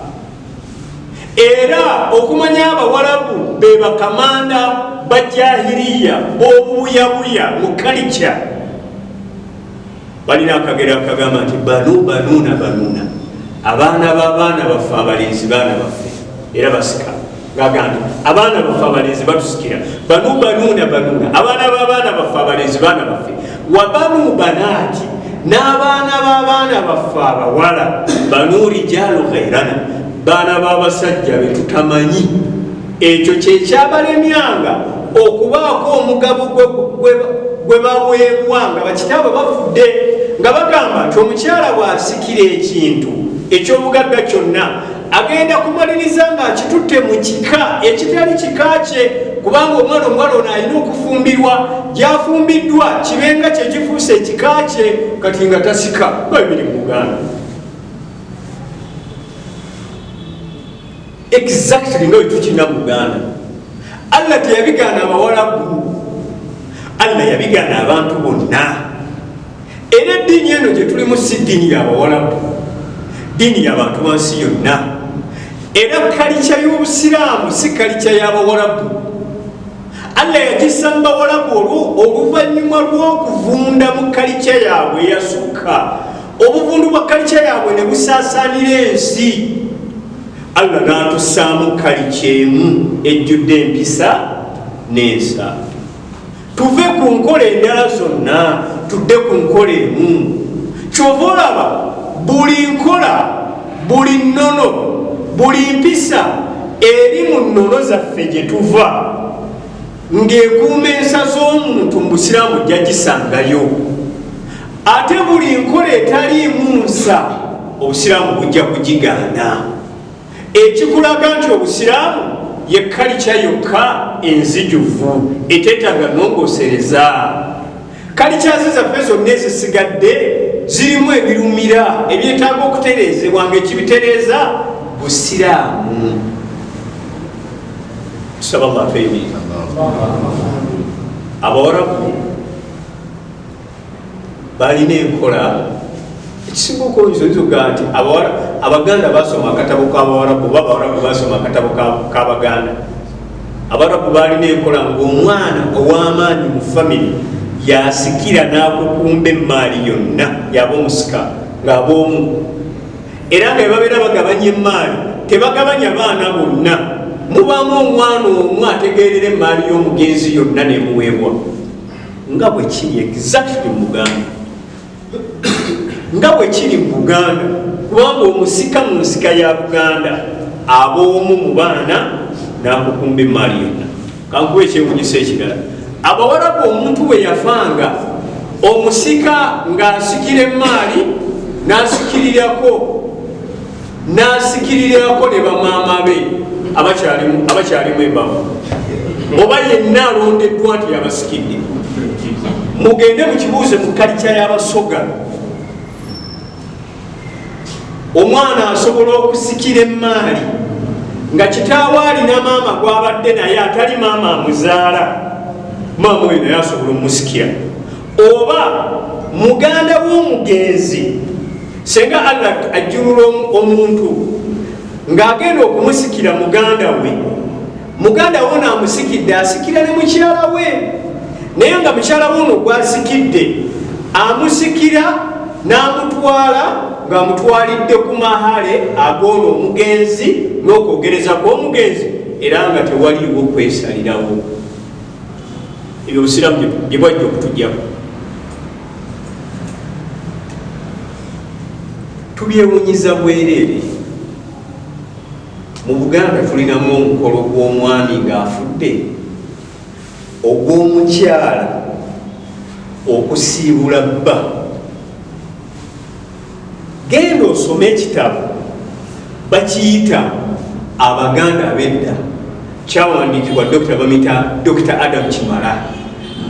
Era okumanya Abawalabu be bakamanda ba jahiriya b'obubuyabuya mu kalica, balina akagero akagamba nti banu banuuna banuuna, abaana b'abaana baffe abalenzi baana baffe era basika. Ngagamba nti abaana baffe abalenzi batusikira, banu banuuna banuuna, abaana b'abaana baffe abalenzi baana baffe, wa banu banaati, n'abaana b'abaana baffe abawala, banu rijalu ghairana, baana b'abasajja betutamanyi. Ekyo kyekyabalemyanga okubaako omugabo gwe baweebwa nga bakitaabwe bafudde, nga bagamba nti omukyala bw'asikira ekintu eky'obugagga kyonna, agenda kumaliriza ng'akitutte mu kika ekitali kika kye, kubanga omwana omuwala ono alina okufumbirwa, gy'afumbiddwa kibenga kyekifuuse ekika kye, kati nga tasika. Babiri mu Buganda exactly nga wetukirina mu Buganda. Allah teyabigaana Abawalabu, Allah yabigaana abantu bonna. Era eddiini eno gye tulimu si ddiini y'Abawalabu, ddiini y'abantu ba nsi yonna. Era kalica y'Obusiraamu si kalica y'Abawalabu. Allah yagissa mu Bawalabu oluvannyuma lw'okuvunda mu kalica yaabwe eyasukka. Obuvundu bwa kalica yaabwe ne busaasaanira ensi. Allah n'atussaamu kalica emu ejjudde empisa n'ensa. Tuve ku nkola endala zonna tudde ku nkola emu. Kyova olaba buli nkola, buli nnono, buli mpisa eri mu nnono zaffe gye tuva ng'ekuuma ensa z'omuntu mu Busiraamu ojja gisangayo. Ate buli nkola etaliimu nsa Obusiraamu bujja kugigaana. Ekikulaga nti Obusiraamu ye kalica yokka enzijuvu eteetaaga nnongosereza. Kalicazi zaffe zonna ezisigadde zirimu ebirumira ebyetaaga okutereezebwa ng'ekibitereeza Busiraamu. Tusaba Allah atweyimirire. Abawarabu balina enkola ekisinga okwewunyisa oyinza okugamba nti Abaganda basoma akatabo k'Abawarabu oba Abawarabu basoma akatabo k'Abaganda. Abawarabu balina enkola ng'omwana ow'amaanyi mu famire yasikira n'akukumba emmaali yonna yaba omusika ng'aba omu, era nga bebabeera bagabanya emmaali tebagabanya baana bonna, mubaamu omwana omu ategeerera emmaali y'omugenzi yonna nemuweebwa, nga bwe kiri exactly mu Buganda, nga bwe kiri mu Buganda, kubanga omusika mu nsika ya Buganda ab'omu mu baana n'akukumba emmaali yonna. Kankuwa ekyewunyisa ekirala, Abawarabu omuntu bwe yafanga omusika ng'asikira emmaali n'asikirirako n'asikirirako ne bamaama be abakyalimu embavu oba yenna alondeddwa nti yabasikidde. Mugende mukibuuze mu kalica y'Abasoga, omwana asobola okusikira emmaali nga kitaawe alina maama gwabadde naye atali maama amuzaala, maama oyo naye asobola omusikira, oba muganda w'omugenzi. Senga Allah ajjulula omuntu ng'agenda okumusikira muganda we, muganda we ono amusikidde asikira ne mukyala we, naye nga mukyala we ono gwasikidde amusikira n'amutwala ng'amutwalidde ku mahale ag'ono omugenzi n'okwogereza kw'omugenzi, era nga tewaliiwo kwesalirawo. Ebyo Obusiraamu bye bwajja okutujjako. Tubyewunyiza bwereere. Mu Buganda tulinamu omukolo gw'omwami ng'afudde, ogw'omukyala okusiibula bba. Genda osome ekitabo bakiyita Abaganda Abedda, kyawandiikibwa Dokita bamita Dokita Adam Kimala,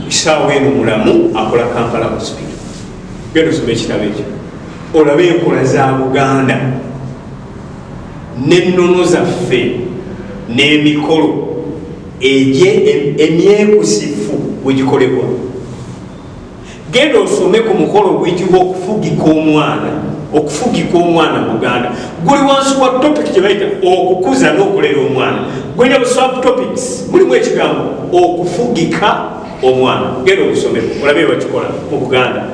esaawa eno mulamu, akola Kampala Hospital. Genda osome ekitabo ekyo olabe enkola za Buganda n'ennono zaffe n'emikolo egye emyekusifu bwe gikolebwa. Genda osome ku mukolo oguyitibwa okufugika omwana. Okufugika omwana mu Buganda guli wansi wa topic gye bayita okukuza n'okulera omwana. Gulina bu subtopics, mulimu ekigambo okufugika omwana. Genda ogusome olabe bakikola mu Buganda.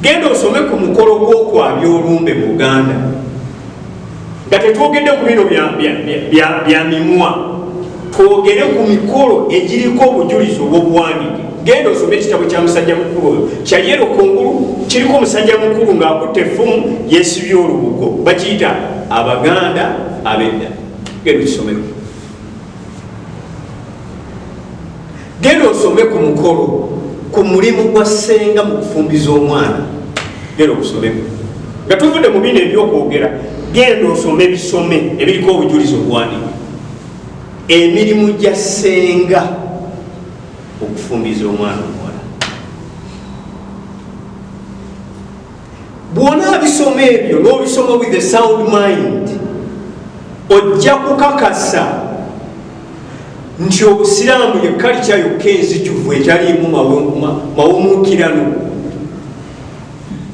Genda osome ku mukolo gw'okwabya olumbe mu Buganda, nga tetwogedde ku bino bya mimwa, twogere ku mikolo egiriko obujulizi obw'obuwandiike. Genda osome ekitabo kya musajja mukulu oyo kyayero kungulu, kiriko omusajja mukulu ng'akutte effumu yeesibye olubugo, bakiyita Abaganda Abedda. Genda okisomeko. Genda osome ku mukolo ku mulimu gwa ssenga mu kufumbiza omwana. Genda ogusomeko. Nga tuvudde mu bino ebyokwogera, genda osome ebisome ebiriko obujulizi obuwandiike emirimu gya ssenga okufumbiza omwana omuwala. Bw'onaabisoma ebyo n'obisoma with a sound mind, ojja kukakasa nti Obusiraamu ye kalica yokka enzijuvu etaliimu mawumuukirano.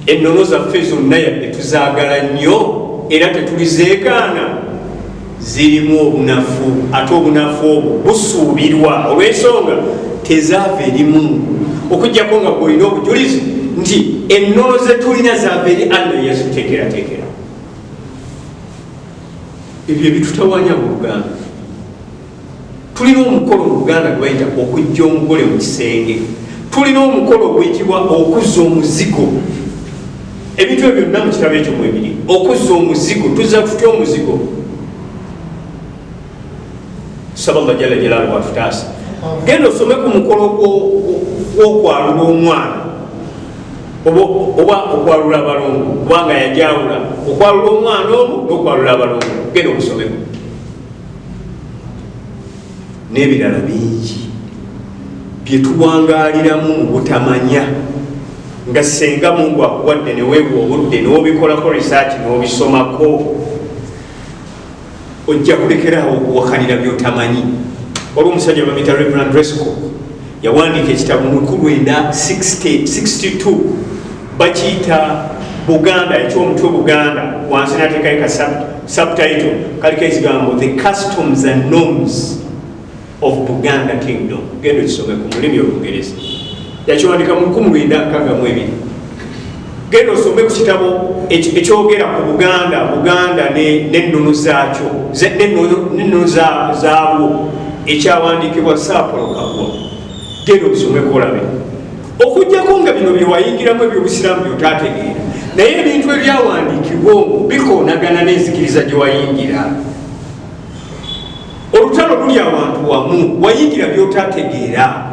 Ennono zaffe zonna yadde tuzaagala nnyo era tetulizeegaana, zirimu obunafu, ate obunafu obwo busuubirwa olw'ensonga tezaava eri Mungu, okuggyako nga gwolina obujulizi nti ennono ze tulina zaava eri Allah eyazituteekerateekera. Ebyo ebitutawanya mu Buganda. Tulina omukolo mu Buganda gwe bayita okujja omugole mu kisenge. Tulina omukolo oguyitibwa okuzza omuzigo. Ebintu ebyo byonna mu kitabo ekyo mwebiri. Okuzza omuzigo, tuzza tutya omuzigo? Saba Allah jalla jalaaluhu atutaase. Genda osome ku mukolo gw'okwalula omwana oba okwalula abalongo, kubanga yajawula okwalula omwana omu n'okwalula abalongo. Genda okusomeko n'ebirala bingi byetuwangaaliramu mu butamanya, nga senga Mungu akuwadde neweewa obudde n'obikolako research n'obisomako, ojja kulekeraawo okuwakanira byotamanyi. Waliwo omusajja bamuyita Reverend Resco, yawandiika ekitabo mu 1962, bakiyita Buganda, ekyomutwe Buganda, wansi nateekayo ka subtitle kaliko ekigambo The Customs and Norms of Buganda Kingdom. Genda okisome ku mulimi Olungereza, yakiwandika mu 1962. Genda osome ku kitabo ekyogera ku Buganda, Buganda n'ennono zaakyo, n'ennono zaabwo, ekyawandiikibwa Saapolo Kaggwa. Genda obisomeko olabe. Okuggyako nga bino byewayingiramu ebyobusiraamu byotategeera, naye ebintu ebyawandiikibwa omwo bikoonagana n'enzikiriza gye wayingira. Olutalo luli awantu wamu, wayingira byotategeera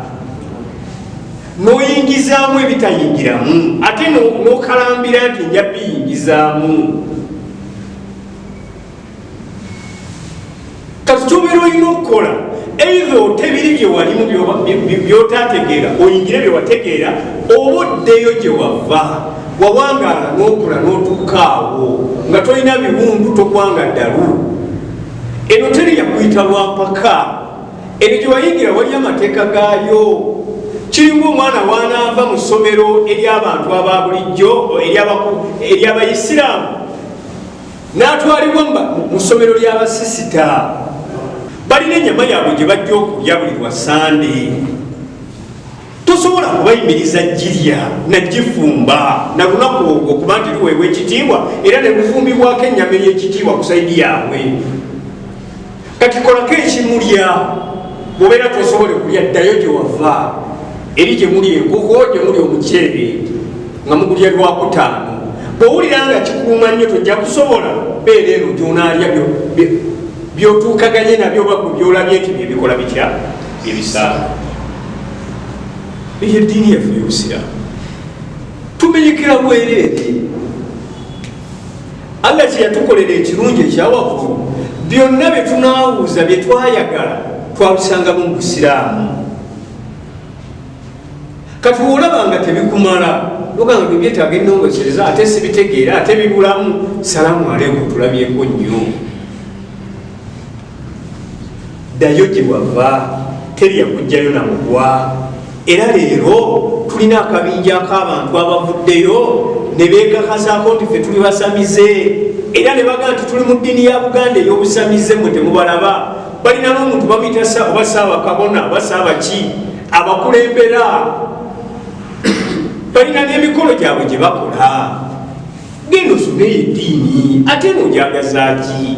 n'oyingizaamu ebitayingiramu, ate n'okalambira nti nja biyingizaamu. Kati kyobeera olina okukola, either otebiri bye walimu byotategeera oyingire bye wategeera, oba oddeyo gye wava. Wawangaala n'okula n'otuuka awo nga tolina biwundu, tokwanga ddalu. Eno teri yakuyita lwampaka. Eno gye wayingira wali amateeka gaayo. Kiringa omwana wanaava mu ssomero ery'abantu aba bulijjo, ery'abayisiraamu, n'atwalibwa mu ssomero ly'abasisita. Balina ennyama yaabwe gye bajja okulya buli lwa Sande. Tosobola kubayimiriza girya nagifumba na lunaku olwo, kuba nti luweebwa ekitiibwa era ne lufumbibwako ennyama ey'ekitiibwa ku saidi yaabwe. Kati kolako ekimulya, bw'obeera tosobole kulya, ddayo gye wava, eri gye muli enkoko, gye muli omuceere nga mugulya lwakutaano. Bw'owulira nga kikuuma nnyo tojja kusobola, beera eno gy'onaalya by'otuukaganye nabyo, oba gwe by'olabye nti byebikola bitya byebisaala. Eyo eddiini yaffe y'obusiraamu tumenyekera bwereere. Allah kye yatukolera ekirungi ekyawaggulu, byonna bye tunaawuuza bye twayagala twabisangamu mu busiraamu. Kati wolaba nga tebikumala, ogamba byetaaga ennongosereza, ate sibitegeera, ate bibulamu, salaamu aleikum, tulabyeko nnyo. Ddayo gye wava, teri yakugjayo na mugwa. Era leero tulina akabinja ak'abantu abavuddeyo ne beekakasaako nti ffe tuli basamize, era ne bagamba nti tuli mu ddiini ya Buganda ey'obusamize. Mwe temubalaba, balina n'omuntu bamuyita oba Ssaabakabona oba Ssaabaki abakulembera, balina n'emikolo gyabwe gye bakola. Genda osome eyo eddiini, ate n'ogyagaza ki?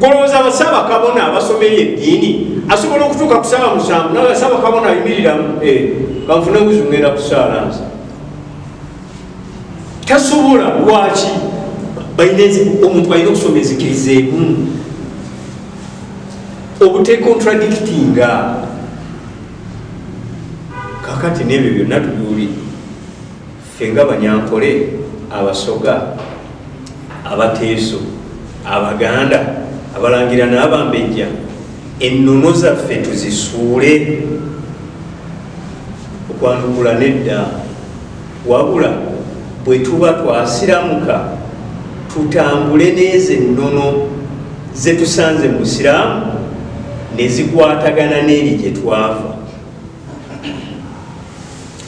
Golowooza abasaabakabona abasoma eyo eddiini asobola okutuuka ku saawa 7 nawe asaabakabona ayimiriramu, kanfune wuzu ngenda kusaala nze? Tasobola. Lwaki? Omuntu alina okusoma enzikiriza emu obutekontradictinga. Kakati n'ebyo byonna tubiwulire ffe nga Banyankole, Abasoga, Abateeso, Abaganda, Abalangira n'Abambejja, ennono zaffe tuzisuule? Okwanukula nedda. Wabula bwe tuba twasiramuka, tutambule n'ezo ennono ze tusanze mu Busiraamu ne zikwatagana n'eri gye twava.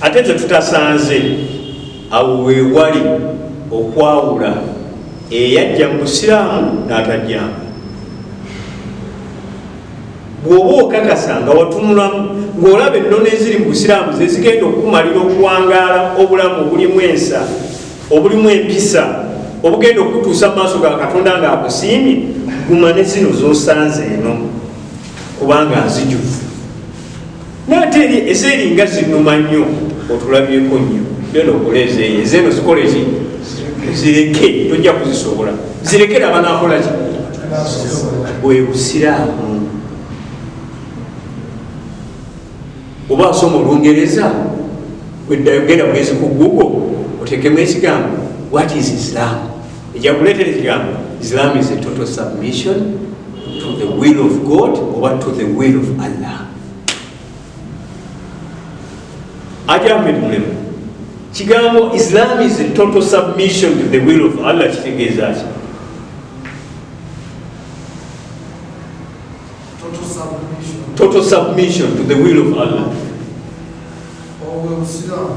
Ate ze tutasanze, awo weewali okwawula eyajja mu Busiraamu n'atajjanga. Bw'oba okakasa nga watunulamu ng'olaba ennono eziri mu Busiraamu ze zigenda okukumalira okuwangaala obulamu obulimu ensa, obulimu empisa, obugenda okukutuusa mu maaso ga Katonda ng'akusiimye, Guma ne zino z'osanze eno, kubanga nzijuvu, naate eri ezeeringa zinuma nnyo, otulabyeko nnyo. Genda okole ezeeyo, ezeeno zikole ki? Zireke, tojja kuzisobola. Zirekere abanakola ki? Bwe busiraamu. Oba asoma Olungereza, weddayo, genda bwezi ku Google, otekemu ekigambo "What is Islam?" Ejja kuleetera ekigambo "Islam is a total submission to the will of God" oba "to the will of Allah". Aja Ahmed Mulemu, kigambo "Islam is a total submission to the will of Allah" kitegeeza ki? Total submission. Total submission to the will of Allah. Obwe busiraamu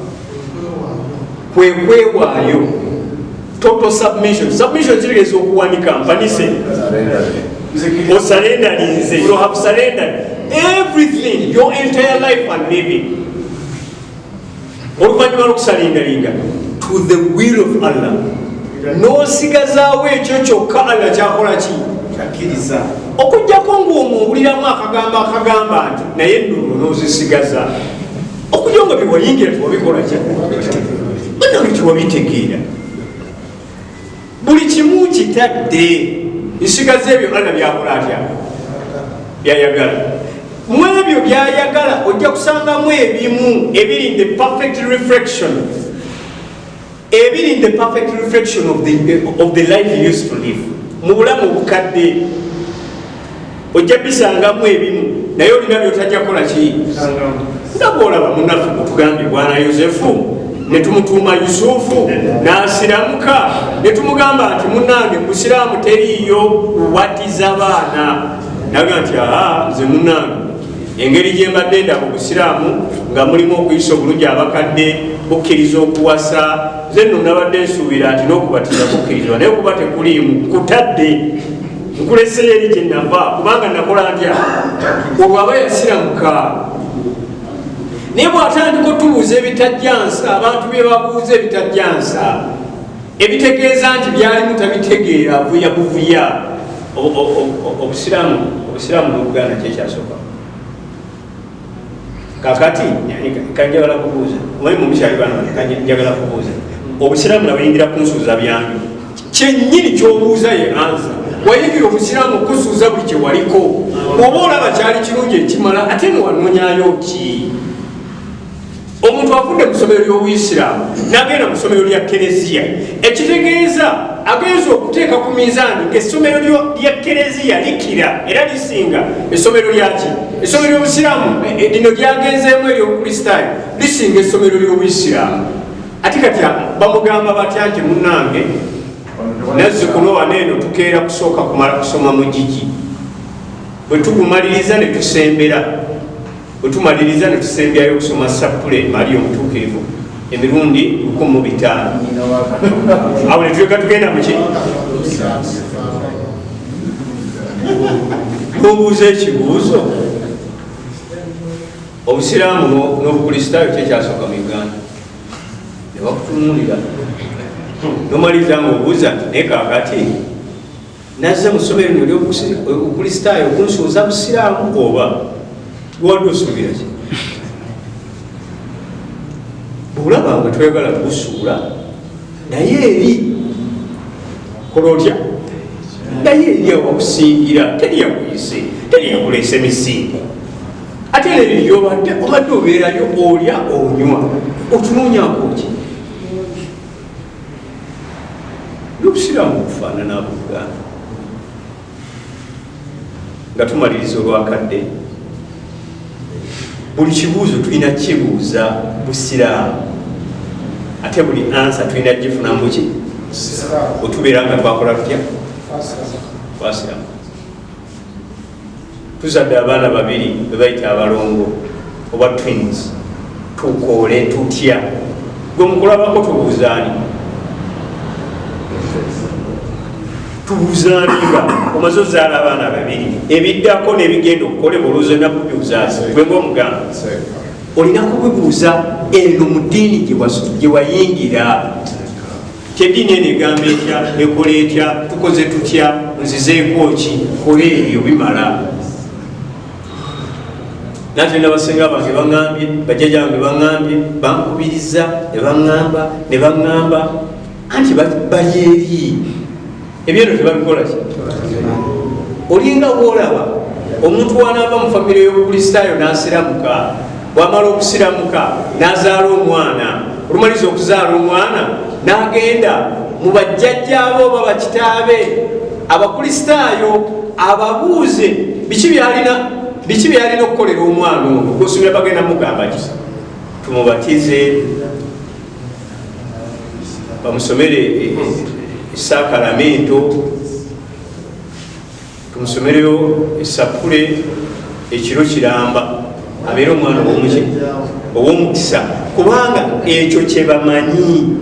okwewaayo. Kwe kwewaayo, total submission. Submission kitegeeza okuwanika, mpanise, osurrenderingze. You have surrendered everything, your entire life and living, oluvannyuma lw'okusurrenderinga to the will of Allah, n'osigazaawo ekyo kyokka Allah kyakola ki? Kyakkiriza. Okugjako ng'omwowuliramu akagambo akagamba nti naye ennono n'ozisigaza, okujja nga byewayingira tewabikola ki, banange, tewabitegeera. Buli kimu kitadde, nsigaza ebyo Allah byakola atya? Byayagala. Mu ebyo byayagala ojja kusangamu ebimu ebiri in the perfect reflection, ebiri in the perfect reflection of the life you used to live mu bulamu obukadde. Ojja bisangamu ebimu, naye olina byotajja kukola ki? Nga bwolaba munaffe gutugambye bwana Yosefu, ne tumutuuma Yusufu, n'asiramuka, ne tumugamba nti munange, musiraamu teriiyo kubatiza baana. Naga nti aa, nze munange, engeri gye mbadde ndaba obusiraamu nga mulimu okuyisa obulungi abakadde, bukkiriza okuwasa, nze nno nabadde nsuubira nti n'okubatiza kukkirizibwa, naye kuba tekuliimu, kutadde, nkuleseyo eri gye nava, kubanga nakola ntya? Olwo aba yasiramuka. Naye bw'atandika otubuuza ebitajjansa, abantu bye babuuza ebitajjansa, ebitegeeza nti byalimu tabitegeera, avuya buvuya. Obusiraamu n'Obuganda kyekyasooka. Kakati kanjagala kubuuza, omanyi mumukyali bano, njagala kubuuza, obusiraamu nabuyingira kunsuuza byange kyennyini kyobuuza ye answer. Wayingira obusiraamu okusuuza buli kyewaliko, oba olaba kyali kirungi ekimala, ate newanoonyayo ki? Omuntu avudde mu ssomero ly'obuyisiraamu n'agenda mu ssomero lya kereziya, ekitegeeza agenza okuteeka ku minzaani ngaessomero lya kereziya likira era lisinga essomero lyaki? Essomero ly'obusiraamu. Lino lyagenzeemu ery'obukristaayo lisinga essomero ly'obuyisiraamu. Ate kati bamugamba batya nti munange, nazzikuno wano eno tukeera kusooka kumala kusoma mugigi, bwe tugumaliriza ne tusembera, bwe tumaliriza ne tusembyayo okusoma sappule Mariya omutuukirivu emirundi 1500, awo ne tuleka tugenda muki? Nobuuza ekibuuzo, obusiraamu n'obukristaayo kyekyasooka mu Uganda? Ne bakutunuulira, nomaliriza nga obuuza nti naye kakati nazze mu ssomero lino ly'obukristaayo okunsuuza busiraamu, oba gwewadde osuubira ki? Bwolaba nga toyagala kubusuula, naye eri kola otya? Naye eri awakusingira teri yakuyise, teri yakuleese misinde. Ate era ebyo byobadde obadde obeerayo, olya, onywa, otunoonyako ki? N'obusiraamu bufaanana abuganda. Nga tumaliriza olwakadde, buli kibuuzo tulina kibuuza busiraamu, ate buli answer tulina gifuna muki? Bwetubeera nga twakola tutya? Twasiramu. Tuzadde abaana babiri bebayita abalongo oba twins, tukole tutya? Gwe mukulabako tubuuzaani? Tubuuzaani nga omaze ozaala abaana babiri? Ebiddako n'ebigenda okukolebwa olowooza olina kubibuuza gwe ngaomuganda? Olina kubibuuza eno mu ddiini gye wayingira. Teddiini eno egamba etya? Ekola etya? Tukoze tutya? Nzizeeko ki? Kola ebyo bimala. Nate nabasenga bange baŋambye, bajjajja bange baŋambye, bankubiriza ne baŋŋamba ne baŋŋamba anti bali eri ebyeno tebabikola ki. Olinga bwolaba omuntu wanaava mu famire y'Obukristaayo n'asiramuka, bwamala okusiramuka n'azaala omwana, olumaliza okuzaala omwana n'agenda mu bajjajjaabo oba bakitaabe Abakristaayo ababuuze biki byalina okukolera omwana ono. Gosubira bagenda mugamba ki? Tumubatize, bamusomere esakalamento, tumusomereyo esapule ekiro kiramba, abeere omwana owomuki ow'omukisa, kubanga ekyo kyebamanyi.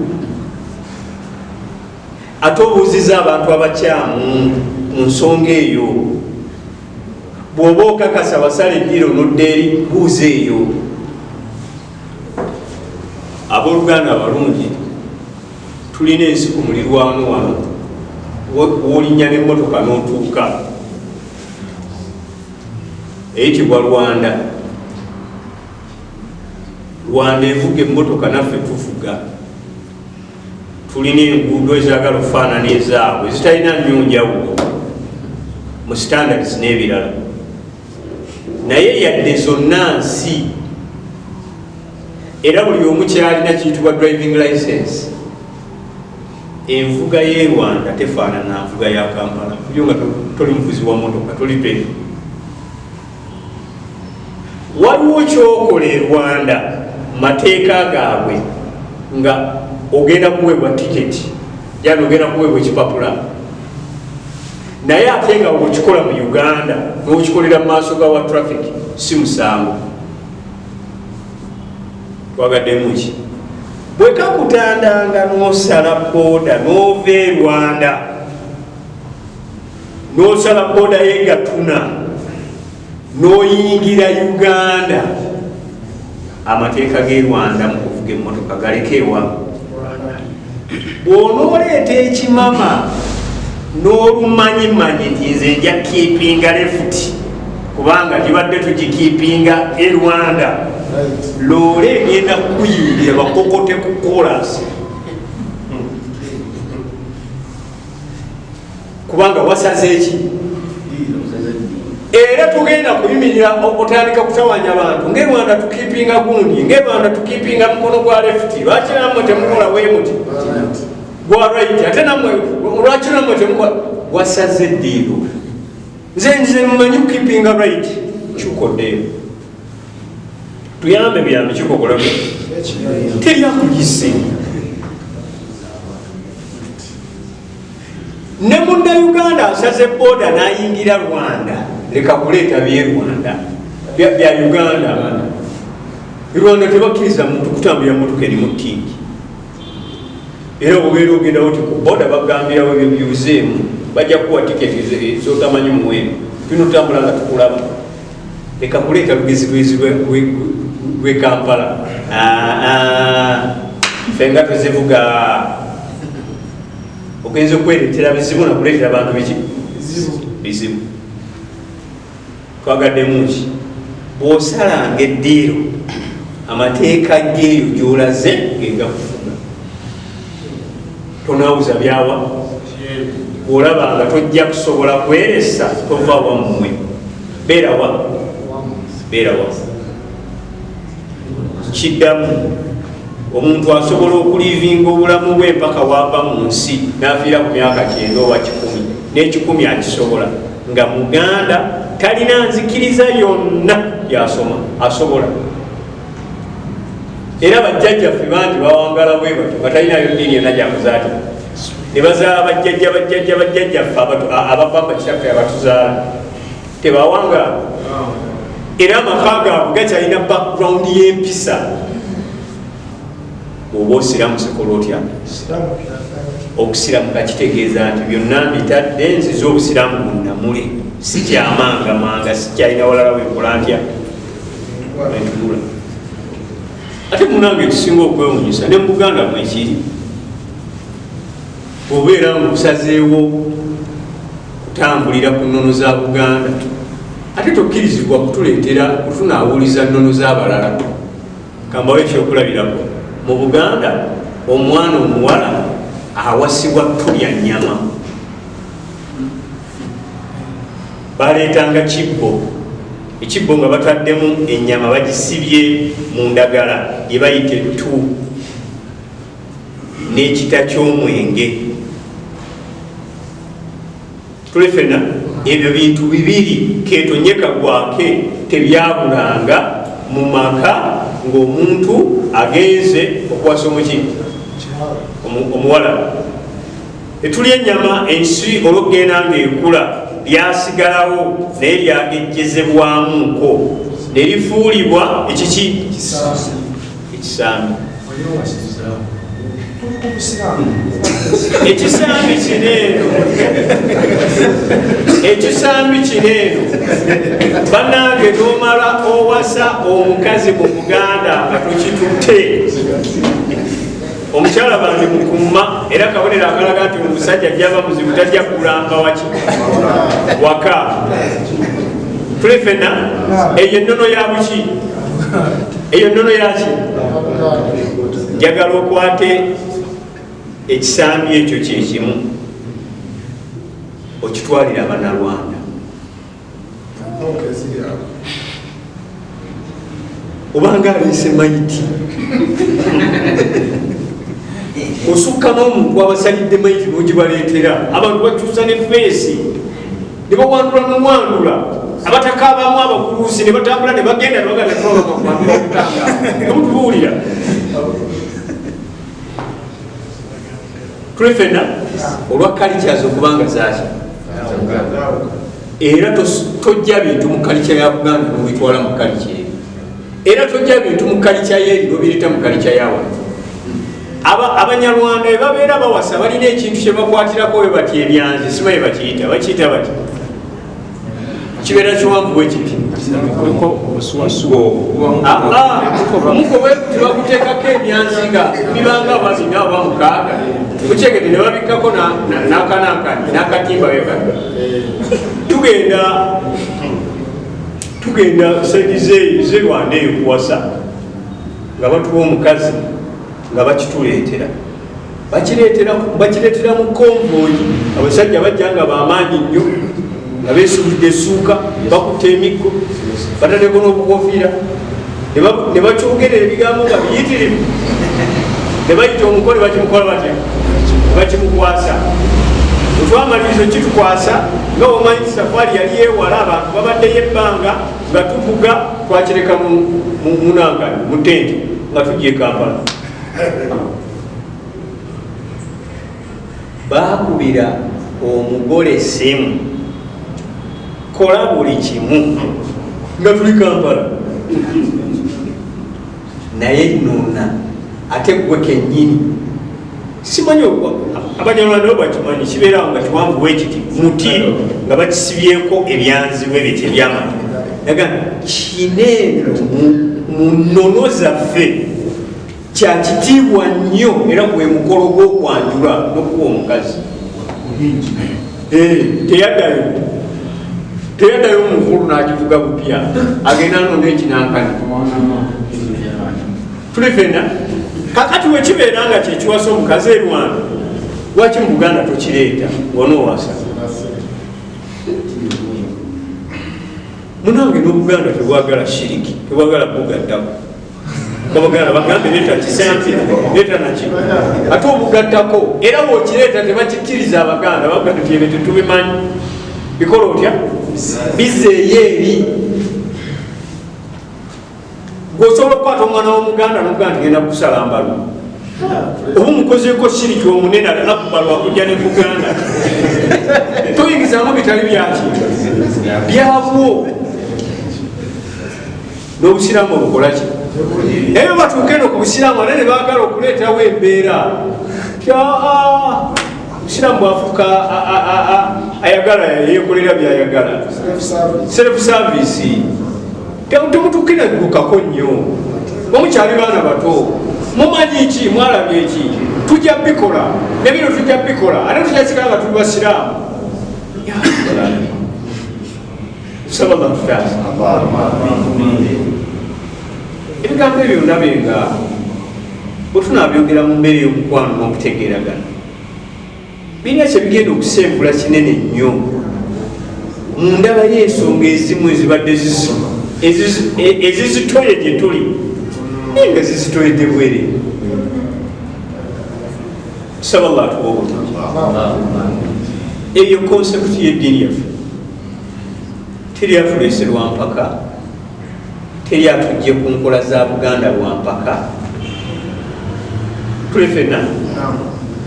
Ate obuuziza abantu abakyamu mu nsonga eyo. Bw'oba okakasa wasala eddiiro n'odda eri, buuza eyo. Abooluganda abalungi, tulina ensi ku mulirwano wano w'olinnya n'emmotoka n'otuuka, eyitibwa Rwanda. Rwanda evuga emmotoka, naffe tuvuga. Tulina enguudo ezagala okufaanana ezaabwe, ezitalina nnyo njawulo mu standards n'ebirala, naye yadde zonna nsi, era buli omu kyalina kiyitibwa driving license. Envuga y'e Rwanda tefaanana nvuga ya Kampala. Yo nga toli muvuzi wa motoka, toli driver, waliwo kyokola e Rwanda mateeka gaabwe nga ogenda kuweebwa tiketi, yani ogenda kuweebwa ekipapula, naye ate nga okikola mu Uganda nokikolera mu maaso ga wa traffic si musango. Twagaddemu ki? Bwe kakutandanga n'osala booda n'ova e Rwanda n'osala booda y'e Gatuna n'oyingira Uganda, amateeka g'e Rwanda mu kuvuga emmotoka galekeewa. Bw'onooleeta ekimama n'olumanyimanyi nti nze nja keepinga left kubanga tibadde tugikeepinga e Rwanda, loole egenda kukuyingira bakokote ku kolasi kubanga wasaze eki. Era tugenda kuyimirira otandika kutawanya abantu nga e Rwanda tukeepinga gundi, nga e Rwanda tukeepinga mukono gwa left, lwaki nammwe temukola wemuti gwa right? Ate nammwe lwaki nammwe temukola? Wasaze eddiiro. Nze mmanyi kukeepinga right, kyukoddeyo tuyambe buyambi kikokola teryakuyise. Ne Munnauganda asaze boda n'ayingira Rwanda, leka kuleeta bye Rwanda bya Uganda. Rwanda tebakkiriza muntu kutambulira motoka erimu tingi, era obeera ogendawo ti ku boda bagambirawo ebyo byuzeemu, bajja kuwa tiketi zotamanyi muwendo, tulina otambula nga tukulaba. Leka kuleeta lugezigezi lwe Kampala. Ffe nga tuzivuga, ogenza okwereetera bizibu nakuleetera bantu biki bizibu. Twagaddemu ki? Bw'osalanga eddiiro, amateeka geeyo gy'olaze gegakufuga, tonawuza byawa. Bw'olaba nga tojja kusobola kweresa, tova wammwe, beerawa, beerawa. Kiddamu, omuntu asobola okulivinga obulamu bwe mpaka wava mu nsi n'afiira ku myaka 90 oba 100 n'ekikumi, akisobola nga Muganda, talina nzikiriza yonna yasoma, asobola. Era bajjajjaffe bangi bawangala bwe batyo nga talinayo ddiini yonna gyakuzaati, ne bazaala bajjajja bajjajja bajjajjaffe abava bakitaffe abatuzaala tebawangala, era amaka gaabwe gakyalina background y'empisa. Bw'oba osiramu kola otya? Okusiramuka kitegeeza nti byonna mbitadde, nziza obusiraamu bunnamule, sikyamangamanga, sikyalina walala wenkola ntya entunula. Ate munange ekisinga okwewunyisa, ne mu Buganda mwekiri, obeera nga osazeewo. Kutambulira ku nnono za Buganda, ate tokkirizibwa kutuleetera kutunaawuliza nnono z'abalala. Kambawo ekyokulabirako: mu Buganda omwana omuwala awasibwa tulya nyama. Baleetanga kibbo, ekibbo nga bataddemu ennyama, bagisibye mu ndagala gye bayita ettu n'ekita ky'omwenge. Tuli fenna, ebyo bintu bibiri ketonye kagwake tebyabulanga mu maka ng'omuntu agenze okuwasa omuki, omuwala. Etulya ennyama, ensi olwokugenda ngaekula lyasigalawo, naye lyagejjezebwamuko ne lifuulibwa ekiki? Ekisambi. Ekisambi kino eno, ekisambi kino eno, bannange, nomala owasa omukazi mu Buganda nga tokitutte, omukyala bandi mukumma, era kabonero akalaga nti omusajja ajjaba muzibu, tajja kulamba waki waka. Tuli fenna, eyo ennono ya buki? Eyo ennono yaki? Njagala okwate ekisambi ekyo kyekimu okitwalira Abanalwanda. Obanga aleese maiti, osukka n'omuntu abasalidde maiti n'ogibaleetera, abantu bakyusa ne feesi ne bawandula n'owandula, abataka abamu abaguluusi ne batambula ne bagenda ne bagenda nemutubuulira. Tuli fenna, olwa cultures okubanga zaki, era tojja bintu mu culture ya Buganda nobitwala mu culture eri, era tojja bintu mu culture yeeri nobireeta mu culture yawano. Abanyarwanda bebabeera bawasa, balina ekintu kyebakwatirako we bati ebyanzi, simanyi bakiyita, bakiyita bati, kibeera kiwanvu bwe kiti. Kuliko obusuwasuwa. Omuko bwe baguteekako ebyanzi nga bibanga oba bina oba mukaaga, kukyegede ne babikkako n'akanankani n'akatimba bekati. Tugenda side ze Rwanda eyo kuwasa, nga batuwa omukazi nga bakituleetera, bakireetera mu convoy. Abasajja bajja nga bamaanyi nnyo, nga beesubidde essuuka, bakutta emiggo, bataddeko n'obukofiira, ne bakyogerera ebigambo nga biyitirivu, ne bayita omuko ne bakimukola batya, ne bakimukwasa. Otwamaliriza kitukwasa nga omanyi ti safaari yali ewala, abantu babaddeyo ebbanga nga tuvuga, twakireka munankani mu tenti nga tujja e Kampala. Bakubira omugole simu, kola buli kimu nga tuli Kampala, naye nona ate gwe kenyini simanyi. Abanyarwanda bo bakimanyi, kibeerawo nga kiwanvu bwekiti, muti nga bakisibyeko ebyanzi bwe biti ebyamata. Naga kineeno mu nnono zaffe kyakitiibwa nnyo, era gwe mukolo gw'okwanjula n'okuwa omukazi. Teyaddayo, teyaddayo. Omukulu n'agivuga bupya, agenda nona ekinankani. Tuli fenna, kakati wekibeera nga kyekiwasa omukazi e Rwanda, lwaki mu Buganda tokireeta ngaonoowasa? Munange, n'Obuganda tebwagala shiriki, tebwagala bugattako. Abaganda bagambe leeta kisambi, leeta naki, ate obugattako, era wokireeta tebakikkiriza. Abaganda bagamba nti ebyo tetubimanyi, bikola otya, bizeeyo eri. Gweosobola okukwata omwana w'Omuganda nokugaa nti genda kukusala mbalu, oba omukozeeko shiriki omunene ate akubalwa akujja ne Buganda. Toyingizamu bitali byaki byabwo. N'Obusiraamu obukolaki? Naye batuuke no ku Busiraamu ate ne baagala okuleetawo embeera ti aa, Obusiraamu bwafuuka ayagala yekolera byayagala, self service. Temutukinagukako nnyo, mukyali baana bato, mumanyi ki, mwalabye ki? Tujja bikola nebino, tujja bikola, ate tujja sigala nga tuli basiraamu. Tusaba Allah tutaasa. Ebigambo ebyo ndabe nga bwe tunaabyogera mu mbeera ey'omukwano n'okutegeeragana, birina kye bigenda okusenkula kinene nnyo mu ndaba y'ensonga ezimu ezibadde ezizitoye gye tuli, naye nga zizitoyedde bwereere. Tusaba Allah atuwe obulungi. Eyo concept y'eddiini yaffe teri atuleese lwa mpaka, teri atujje ku nkola za Buganda lwa mpaka. Tuli fenna,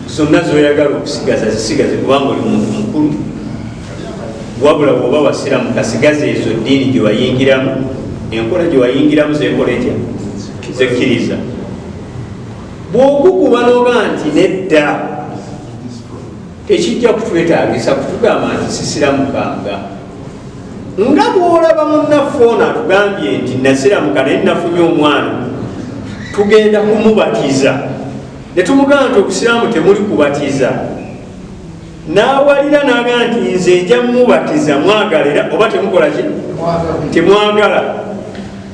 zonna zoyagala okusigaza zisigaze, kubanga oli muntu mukulu. Wabula bw'oba wasiramu, kasigaze ezo ddiini gye wayingiramu, enkola gye wayingiramu zekola etya, zekkiriza. Bw'okukuba n'oga nti nedda, tekijja kutwetaagisa kutugamba nti sisiramukanga. Nga bw'olaba munnaffe ono atugambye nti nasiramuka naye nafunye omwana, tugenda kumubatiza, ne tumugamba nti obusiraamu temuli kubatiza, n'awalira n'agamba nti nze nja mubatiza, mwagalira oba temukola ki, temwagala.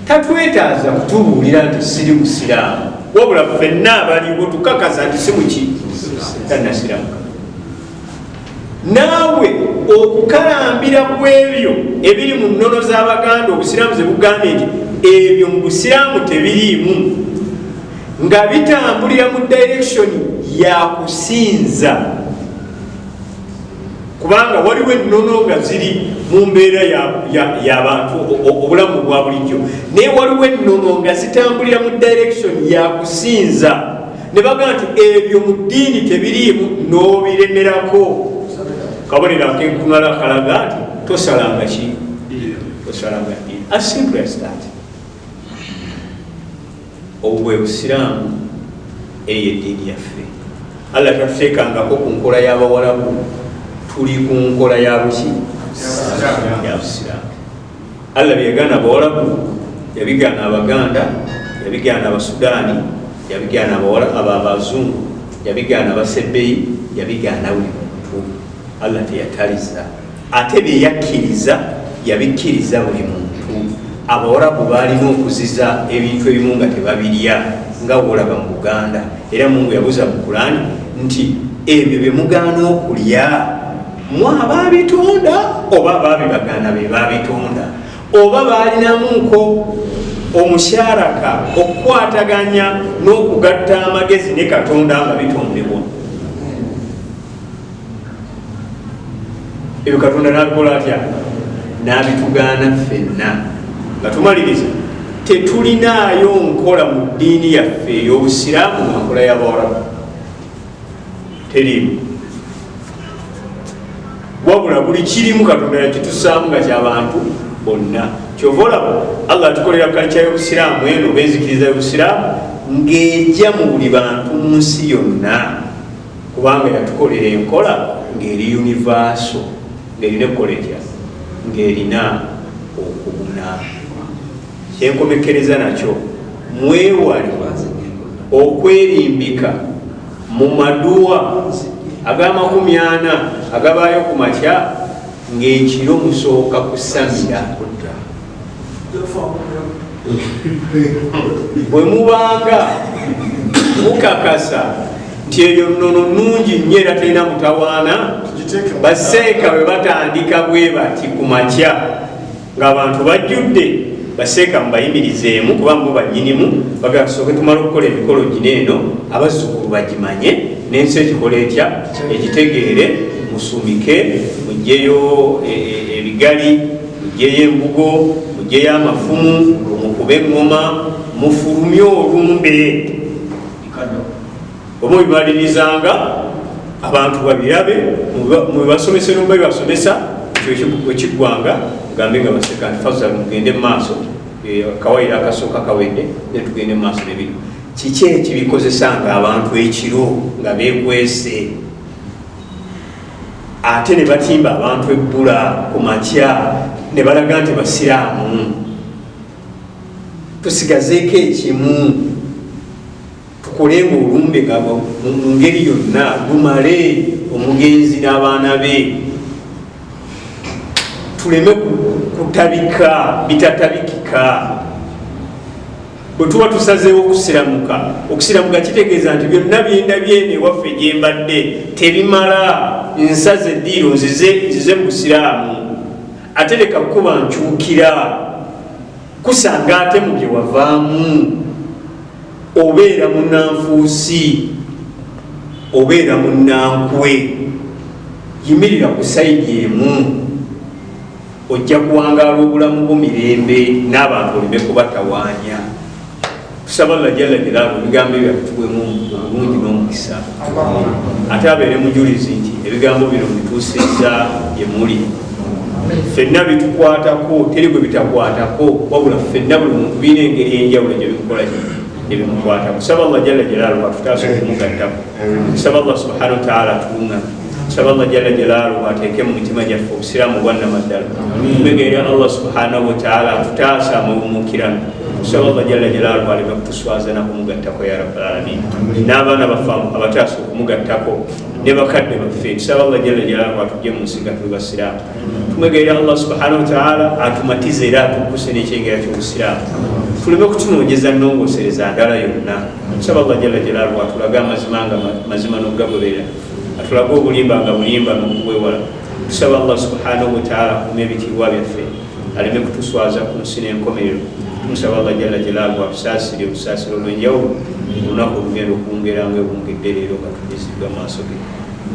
Tatwetaaza kutubuulira nti siri musiraamu, wabula ffenna abaliwo tukakasa nti si muki, tannasiramuka. Naawe okukalambira ku ebyo ebiri mu nnono z'Abaganda, obusiraamu ze bugambye nti ebyo mu busiraamu tebiriimu, nga bitambulira mu direction ya kusinza, kubanga waliwo ennono nga ziri mu mbeera y'abantu obulamu bwa bulijjo, naye waliwo ennono nga zitambulira mu direction ya kusinza, ne bagamba nti ebyo mu ddiini tebiriimu, n'obiremerako. Kabonero akenkumala kalaga nti tosalanga ki, tosalanga ddiini. As simple as that. Obwo bwe busiraamu, eyo eddiini yaffe. Allah tatuteekangako ku nkola y'Abawalabu, tuli ku nkola ya buki, ya busiraamu. Allah byegaana Abawalabu yabigaana Abaganda, yabigaana Abasudaani, yabigaana Abazungu, yabigaana Abasebbeyi, yabigaana buli muntu. Allah teyataliza, ate byeyakkiriza yabikkiriza buli muntu. Abawarabu baalina okuziza ebintu ebimu nga tebabirya, nga wolaba mu Buganda. Era Mungu yabuuza mu Kurani nti ebyo bye mugaana okulya, mwe abaabitonda oba abaabibagaana be baabitonda? Oba baalinamuko omusharaka, okukwataganya n'okugatta amagezi ne Katonda nga bitondebwa? Ebyo Katonda n'abikola atya? N'abitugaana ffenna. Nga tumaliriza, tetulinaayo nkola mu ddiini yaffe ey'obusiraamu nga nkola y'Abawarabu, teriimu. Wabula buli kirimu Katonda yakitusaamu nga kyabantu bonna. Kyova olaba Allah atukolera kalica y'obusiraamu eno oba enzikiriza y'obusiraamu ng'ejja mu buli bantu mu nsi yonna, kubanga yatukolera enkola ng'eri universal, ng'erina okukola etya, ng'erina okubuna. Kyenkomekkereza nakyo, mwewale okwerimbika mu maduwa ag'amakumi ana agabaayo ku makya, ng'ekiro musooka kusamira. Bwe mubanga mukakasa nti eyo nnono nnungi nnyo era terina mutawaana, baseeka bwe batandika bwe bati ku makya ng'abantu bajjudde, baseeka mubayimirizeemu, kuba mbo bannyinimu bagala tusooke tumale okukola emikolo gino eno, abazzukulu bagimanye n'ensi ekikola etya egitegeere. Musumike, mugyeyo ebigali, mugyeyo embugo, mugyeyo amafumu, mukube eŋŋoma, mufulumye olumbe. Oba obimalirizanga abantu babirabe, mubibasomese nomuba bibasomesa, wekiggwanga mugambe nga baseka nti fazal mugende mu maaso, kawayiro akasooka kawedde, ne tugende mu maaso nebino. Kiki ekibikozesa nga abantu ekiro nga bekwese, ate ne batimba abantu ebbula ku makya ne balaga nti basiraamu? Tusigazeeko ekimu, tukole nga olumbe nga mu ngeri yonna lumale omugenzi n'abaana be. Tuleme kutabika bitatabikika. Bwe tuba tusazeewo okusiramuka, okusiramuka kitegeeza nti byonna byendabye eno ewaffe gye mbadde tebimala, nsaze eddiiro nzize mu busiraamu. Ate leka kuba nkyukira kusanga ate mu bye wavaamu, obeera munnanfuusi, obeera munnankwe. Yimirira ku sayidi emu, ojja kuwangaala obulamu bwo mirembe n'abantu oleme kubatawaanya. Tusaba Allah jalla jalaalu ebigambo ebyo abituweemu obulungi n'omukisa, ate abeere mujulizi nti ebigambo bino mbituusizza gye muli. Ffenna bitukwatako, teri gwe bitakwatako, wabula ffenna buli muntu birina engeri enjawulo gye bimukwatako. Tusaba Allah jalla jalaalu atutaase okumugattako. Tusaba Allah subhanahu wa taala atulungamye. Tusaba Allah jalla jalaalu ateeke mu mitima gyaffe obusiraamu obwannamaddala. Tumegerera Allah subhanahu wa taala atutaase amawumukirano. Tusaba Allah jalla jalaalu aleme kutuswaza nakumugattako ya rabbal alamin, n'abaana baffe abataase okumugattako ne bakadde baffe. Tusaba Allah jalla jalaalu atujje mu nsi nga tuli basiraamu. Tumwegerera Allah subhanahu wa taala atumatize era atukkuse n'ekyengera ky'obusiraamu, tuleme kutunoonyeza nnongoosereza ndala yonna. Tusaba Allah jalla jalaalu atulage amazima nga mazima n'okugagoberera, atulage obulimba nga bulimba n'okubwewala. Tusaba Allah subhanahu wa taala akuume ebitiibwa byaffe, aleme kutuswaza ku nsi n'enkomerero. Tumusaba Allah jalla jalaalu atusaasire obusaasiro olw'enjawulo olunaku olugenda okuwungera nga ewungedde leero nga tudiziddwa maaso ge.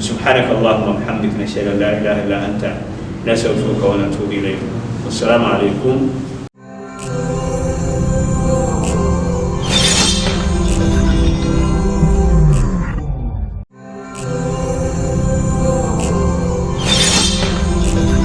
Subhanaka allahuma bihamdik, nashhadu an la ilaha illa anta, nastaghfiruka wa natubu ilaik. Wassalaamu alaikum.